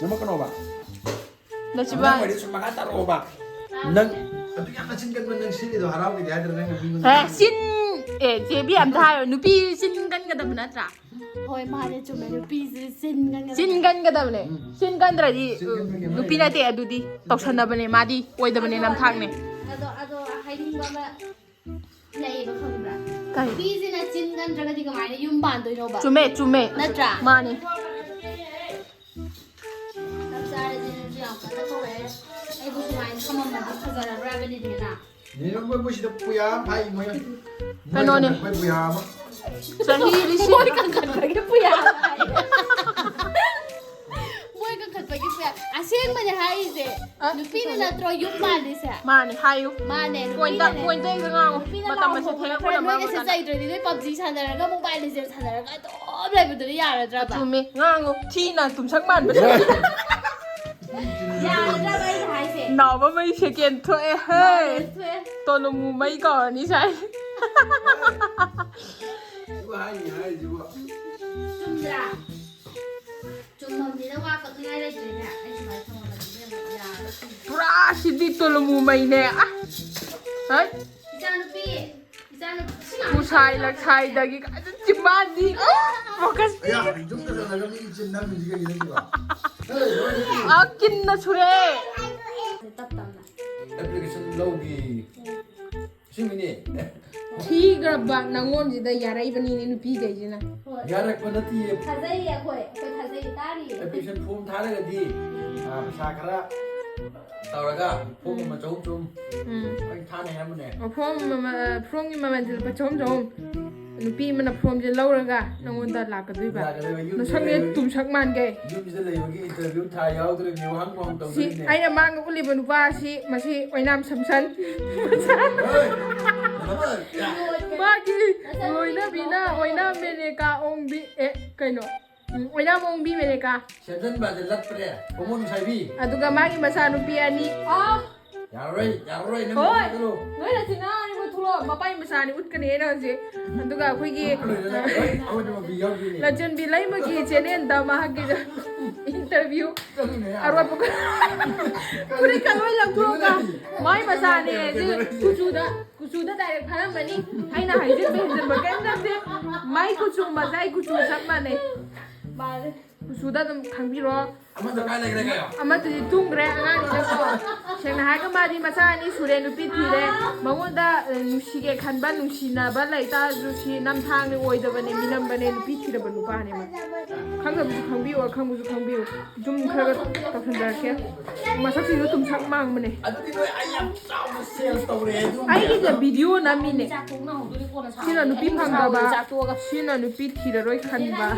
ꯅꯝꯃꯛꯀꯅꯣꯕ꯫ ꯅꯆꯤꯟꯕꯥ꯫ ꯅꯪ ꯑꯣꯏꯔꯗꯤ ꯁꯨꯝ ꯃꯈꯥ ꯇꯥꯔꯛꯑꯣꯕ꯫ ꯅꯪ ꯑꯗꯨꯛ ꯌꯥꯝ ꯅꯆꯤꯟ ꯀꯟꯕ ꯅꯪ ꯁꯤꯜꯂꯤꯗꯣ ꯍꯔꯥꯎꯒꯤꯗꯤ ꯍꯥꯏꯗ꯭ꯔꯥ ꯅꯪ ꯅꯨꯄꯤ ꯑꯦ ꯁꯤꯟ ꯑꯦ ꯖꯦꯕꯤ ꯑꯝꯇ ꯍꯥꯏꯌꯣ꯫ ꯅꯨꯄꯤ ꯁꯤꯟ ꯀꯟꯒꯗꯕ ꯅꯠꯇ꯭ꯔꯥ? ꯍꯣꯏ ꯃꯥꯅꯦ ꯆꯨꯝꯃꯦ ꯅꯨꯄꯤꯁꯦ ꯆꯤꯟ ꯀꯟꯒꯗꯕꯅꯦ꯫ ꯁꯤꯟ ꯀꯟꯒꯗꯕꯅꯦ꯫ ꯎꯝ꯫ ꯁꯤꯟ ꯀꯟꯗ꯭ꯔꯗꯤ ꯁꯤꯟ ꯀꯟꯕꯒꯤ ꯑꯃ ꯅꯨꯄꯤ ꯂꯩꯔꯦ꯫ ꯅꯠꯇꯦ꯫ ꯑꯗꯨꯗꯤ ꯇꯧꯁꯟꯅꯕꯅꯦ꯫ ꯃꯥꯗꯤ ꯑꯣꯏꯗꯕꯅꯦ꯫ ꯅꯝꯊꯥꯛꯅꯦ꯫ ꯑꯗꯣ ꯑꯗꯣ ꯍꯥꯏꯅꯤꯡꯕ ꯑꯃ ꯂꯩꯌꯦꯕ ꯈꯪꯕ꯭ꯔꯥ? ꯀꯩ? ꯅꯨꯄꯤꯁꯤꯅ ꯆꯤꯟ ꯀꯟꯗ꯭ꯔꯒꯗꯤ ꯀꯃꯥꯏꯅ ꯌꯨꯝ ꯄꯥꯟꯗꯣꯏꯅꯣꯕ? ꯆꯨꯝꯃꯦ ꯆꯨꯝꯃꯦ꯫ ꯅꯠꯇ꯭ꯔꯥ? ꯃꯥꯅꯤ꯫ ꯆꯞ ꯆꯥꯔꯦ ꯁꯤꯅꯁꯨ ꯌꯥꯝ ꯀꯟꯅ ꯊꯧꯔꯛꯑꯦ꯫ ꯑꯩꯕꯨ ꯁꯨꯃꯥꯏꯅ ꯊꯝꯃꯝꯃꯗꯤ ꯐꯖꯔꯕ꯭ꯔꯥ ꯍꯥꯏꯕꯅꯤꯗꯅ꯫ ꯅꯦꯅꯦ, ꯃꯣꯏ, ꯃꯣꯏ ꯁꯤꯗ ꯄꯨꯌꯥ ꯑꯃ ꯐꯥꯏ, ꯃꯣꯏ꯫ ꯀꯩꯅꯣꯅꯦ꯫ ꯃꯣꯏ ꯄꯨꯌꯥ ꯑꯃ꯫ ꯆꯍꯤ ꯂꯤꯁꯤꯡ ꯃꯣꯏ ꯀꯟꯈꯠꯄꯒꯤ ꯄꯨꯌꯥ ꯍꯥꯏ꯫ ꯃꯣꯏ ꯀꯟꯈꯠꯄꯒꯤ ꯄꯨꯌꯥ꯫ ꯑꯁꯦꯡꯕꯅꯦ ꯍꯥꯏꯔꯤꯁꯦ꯫ ꯑ? ꯅꯨꯄꯤꯅ ꯅꯠꯇ꯭ꯔꯣ ꯌꯨꯝ ꯄꯥꯜꯂꯤꯁꯦ? ꯃꯥꯅꯤ ꯍꯥꯏꯌꯨ꯫ ꯃꯥꯅꯦ, ꯄꯣꯏꯟꯇ ꯅꯨꯄꯤꯅꯅꯦ꯫ ꯄꯣꯏꯟꯇ ꯍꯦꯛꯇ ꯉꯥꯡꯉꯨ꯫ ꯅꯨꯄꯤꯅ ꯃꯇꯝ ꯑꯁꯦ ꯂꯥꯎꯕ ꯊꯦꯡꯉꯛꯄ ꯈꯔ ꯅꯣꯏꯒ ꯅꯝꯃꯒꯅ꯫ ꯆꯠꯆꯩꯗ꯭ꯔꯗꯤ ꯅꯣꯏ ꯄꯞꯖꯤ ꯁꯥꯟꯅꯔꯒ ꯃꯣꯕꯥꯏꯜ ꯂꯤꯖꯦꯟ ꯁꯥꯟꯅꯔꯒ ꯑꯗꯨꯝ ꯂꯩꯕꯗꯨꯅ ꯌꯥꯔꯗ꯭ꯔꯕ? ꯆꯨꯝꯃꯤ꯫ ꯉꯥꯡꯉꯨ꯫ ꯊꯤꯅ ꯇꯨꯝꯁꯛ ꯃꯥꯟꯕꯗꯣ꯫ ꯌꯥꯒꯗ꯭ꯔꯕ ꯑꯩꯅ ꯍꯥꯏꯁꯦ? ꯅꯥꯎꯕ ꯃꯩ ꯁꯦꯀꯦꯟ ꯊꯣꯛꯑꯦ ꯍꯦ. ꯇꯣꯂꯨꯃꯨ ꯃꯩ ꯀꯧꯔꯅꯤ ꯁꯥꯏ. ꯁꯤꯕꯨ ꯍꯥꯏꯅꯤ ꯍꯥꯏꯁꯤꯕꯨ. ꯆꯨꯝꯗ꯭ꯔꯥ? ꯆꯨꯝꯃꯝꯅꯤꯅ ꯋꯥ ꯀꯛꯅꯤꯡꯉꯥꯏ ꯂꯩꯇ꯭ꯔꯦꯅꯦ. ꯑꯩ ꯁꯨꯃꯥꯏꯅ ꯊꯝꯃꯝꯕꯅꯤꯅꯦ. ꯌꯥꯔꯣꯏ. ꯄꯨꯔꯥ ꯁꯤꯗꯤ ꯇꯣꯂꯨꯃꯨ ꯃꯩꯅꯦ. ꯑ, ꯍꯩ. ꯏꯆꯥꯅꯨꯄꯤ, ꯏꯆꯥꯅꯨꯄꯤ. ꯈꯨꯁꯥꯏ ꯂꯛꯁꯥꯏꯗꯒꯤ ꯀꯥꯏꯗ ꯆꯤꯝꯕꯥꯟꯗꯤ. ꯑ, ꯐꯣꯀꯁ. ꯑꯌꯥ, ꯌꯨꯝꯗ ꯆꯠꯂꯒ ꯃꯤ ꯏꯆꯤꯟ ꯅꯝꯃꯤꯁꯤ ꯀꯩꯒꯤꯅꯣ ꯁꯤꯕꯣ? ꯍꯦ, ꯂꯣꯏꯔꯦ. ꯑ, ꯀꯤꯟꯅ ꯁꯨꯔꯦ. ꯇꯞ ꯇꯞꯅ. ꯑꯦꯄ꯭ꯂꯤꯀꯦꯁꯟ ꯂꯧꯒꯤ. ꯁꯤꯃꯤꯅꯦ. ꯊꯤꯈ꯭ꯔꯕ ꯅꯪꯉꯣꯟꯁꯤꯗ ꯌꯥꯔꯛꯏꯕꯅꯤꯅꯦ ꯅꯨꯄꯤꯈꯩꯁꯤꯅ. ꯍꯣꯏ. ꯌꯥꯔꯛꯄ ꯅꯠꯇꯤꯌꯦ. ꯊꯥꯖꯩꯌꯦ ꯑꯩꯈꯣꯏ. ꯑꯩꯈꯣꯏ ꯊꯥꯖꯩ. ꯇꯥꯔꯤꯌꯦ. ꯑꯦꯄ꯭ꯂꯤꯀꯦꯁꯟ ꯐꯣꯝ ꯊꯥꯔꯒꯗꯤ, ꯑ, ꯄꯩꯁꯥ ꯈꯔ ꯇꯧꯔꯒ ꯐꯣꯝ ꯑꯃ ꯆꯍꯨꯝ ꯆꯍꯨꯝ ꯎꯝ. ꯑꯩ ꯊꯥꯅꯤ ꯍꯥꯏꯔꯝꯕꯅꯦ꯫ ꯐꯣꯝ ꯃꯃ-, ꯐꯣꯝꯒꯤ ꯃꯃꯜꯁꯦ ꯂꯨꯄꯥ ꯆꯍꯨꯝ ꯆꯍꯨꯝ. ꯅꯨꯄꯤ ꯑꯃꯅ ꯐꯣꯝꯁꯦ ꯂꯧꯔꯒ ꯅꯪꯉꯣꯟꯗ ꯂꯥꯛꯀꯗꯣꯏꯕ. ꯌꯥꯒꯗꯣꯏꯕ, ꯌꯨꯝꯁꯤꯗ ꯅꯁꯪꯁꯦ ꯂꯩꯕꯒꯤ, ꯇꯨꯝꯁꯛ ꯃꯥꯟꯒꯦ. ꯌꯨꯝꯁꯤꯗ ꯂꯩꯕꯒꯤ ꯏꯟꯇꯔꯚꯤꯌꯨ ꯊꯥ ꯌꯥꯎꯗ꯭ꯔꯦ, ꯅꯦꯋꯥꯡ ꯄꯥꯎ ꯁꯤ ꯇꯧꯗꯣꯏꯅꯦ꯫ ꯑꯩꯅ ꯃꯥꯡꯗ ꯎꯠꯂꯤꯕ ꯅꯨꯄꯥꯁꯤ, ꯃꯁꯤ ꯑꯣꯏꯅꯥꯝ ꯁꯝꯁꯟ. ꯍꯣꯏ! ꯀꯃꯥꯏ? ꯌꯥ! ꯃꯥꯒꯤ ꯂꯣꯏꯅꯕꯤꯅ ꯑꯣꯏꯅꯥꯝ ꯃꯦꯅꯦꯀꯥ ꯑꯣꯡꯕꯤ, ꯑꯦ, ꯀꯩꯅꯣ? ꯎꯝ, ꯑꯣꯏꯅꯥꯝ ꯑꯣꯡꯕꯤ ꯃꯦꯅꯦꯀꯥ. ꯁꯦꯝꯖꯟꯕꯁꯦ ꯂꯠꯄ꯭ꯔꯦ, ꯍꯣꯃꯣ ꯅꯨꯡꯁꯥꯏꯕꯤ꯫ ꯑꯗꯨꯒ ꯃꯥꯒꯤ ꯃꯆꯥꯅꯨꯄꯤ ꯑꯅꯤ. ꯑꯥ, ꯌꯥꯔꯔꯣꯏ, ꯌꯥꯔꯔꯣꯏ, ꯅꯪ ꯍꯣꯏ. ꯆꯠꯂꯣ꯫ ꯅꯣꯏ ꯅꯆꯤꯟ ꯅꯅꯥꯎ ꯑꯅꯤꯃꯛ ꯊꯣꯛꯂꯛꯑꯣ. ꯃꯄꯥ ꯃꯆꯥ ꯑꯅꯤ ꯎꯠꯀꯅꯤ ꯑꯩꯅ ꯍꯧꯖꯤꯛ. ꯑꯗꯨꯒ ꯑꯩꯈꯣꯏꯒꯤ, ꯂꯣꯏꯔꯦ, ꯅꯪ ꯂꯣꯏ ꯑꯃꯗꯤ ꯃꯄꯤ ꯌꯥꯎꯗꯣꯏꯅꯦ꯫ ꯂꯟꯆꯦꯟꯕꯤ ꯂꯩꯃꯒꯤ ꯆꯦꯅꯦꯜꯗ ꯃꯍꯥꯛꯀꯤ ꯏꯟꯇꯔꯚꯤꯌꯨ ꯆꯠꯂꯨꯅꯦ, ꯌꯥꯔꯔꯣꯏ꯫ ꯑꯔꯣꯠꯄ ꯐꯨꯔꯤꯠꯀ ꯂꯣꯏ ꯂꯧꯊꯣꯛꯑꯒ ꯃꯥꯏ ꯃꯆꯥꯅꯦ ꯁꯤ ꯀꯨꯆꯨꯗ, ꯀꯨꯆꯨꯗ ꯗꯥꯏꯔꯦꯛ ꯐꯥꯔꯝꯃꯅꯤ. ꯑꯩꯅ ꯍꯥꯏꯖꯤꯟꯕ ꯍꯦꯟꯖꯤꯟꯕ ꯀꯩꯝ ꯅꯠꯇꯦ. ꯃꯥꯏ ꯀꯨꯆꯨ ꯃꯆꯥ ꯑꯩ ꯀꯨꯆꯨ ꯆꯞ ꯃꯥꯟꯅꯩ. ꯃꯥꯅꯦ. ꯀꯨꯆꯨꯗ ꯑꯗꯨꯝ ꯈꯪꯕꯤꯔꯣ. ꯑꯃꯗꯣ ꯀꯥꯏ ꯂꯩꯈ꯭ꯔꯦ ꯀꯩꯅꯣ? ꯑꯃꯗꯨꯗꯤ ꯇꯨꯝꯈ꯭ꯔꯦ ꯑꯉꯥꯡꯅꯤꯅꯀꯣ. ꯁꯦꯡꯅ ꯍꯥꯏꯔꯒ ꯃꯥꯗꯤ ꯃꯆꯥ ꯑꯅꯤ ꯁꯨꯔꯦ, ꯅꯨꯄꯤ ꯊꯤꯔꯦ. ꯃꯉꯣꯟꯗ, ꯑ, ꯅꯨꯡꯁꯤꯒꯦ ꯈꯟꯕ, ꯅꯨꯡꯁꯤꯅꯕ ꯂꯩꯇꯥꯔꯁꯨ ꯁꯤ ꯅꯝꯊꯥꯡꯅꯤ, ꯑꯣꯏꯗꯕꯅꯦ, ꯃꯤꯅꯝꯕꯅꯦ, ꯅꯨꯄꯤ ꯊꯤꯔꯕ ꯅꯨꯄꯥꯅꯦ ꯃꯥ. ꯈꯪꯗꯕꯁꯨ ꯈꯪꯕꯤꯌꯨ, ꯑꯈꯪꯕꯁꯨ ꯈꯪꯕꯤꯌꯨ. ꯖꯨꯝ ꯈꯔ ꯈꯔ ꯇꯧꯁꯟꯖꯔꯛꯀꯦ. ꯃꯁꯛꯁꯤꯁꯨ ꯇꯨꯝꯁꯛ ꯃꯥꯡꯕꯅꯦ. ꯑꯗꯨꯗꯤ ꯅꯣꯏ ꯑꯩ ꯌꯥꯝ ꯆꯥꯎꯅ ꯁꯦꯜ ꯇꯧꯔꯦ ꯑꯗꯨꯝ꯫ ꯑꯩꯒꯤꯗ ꯚꯤꯗꯤꯑꯣ ꯅꯝꯃꯤꯅꯦ. ꯆꯥꯛ ꯊꯣꯡꯅ ꯍꯧꯗꯣꯏꯅꯤ ꯀꯣꯟꯅ ꯁꯥ-, ꯁꯤꯅ ꯅꯨꯄꯤ ꯐꯪꯗꯕ. ꯆꯥꯛ ꯇꯣꯛꯑꯒ. ꯁꯤꯅ ꯅꯨꯄꯤ ꯊꯤꯔꯔꯣꯏ ꯈꯟꯕ.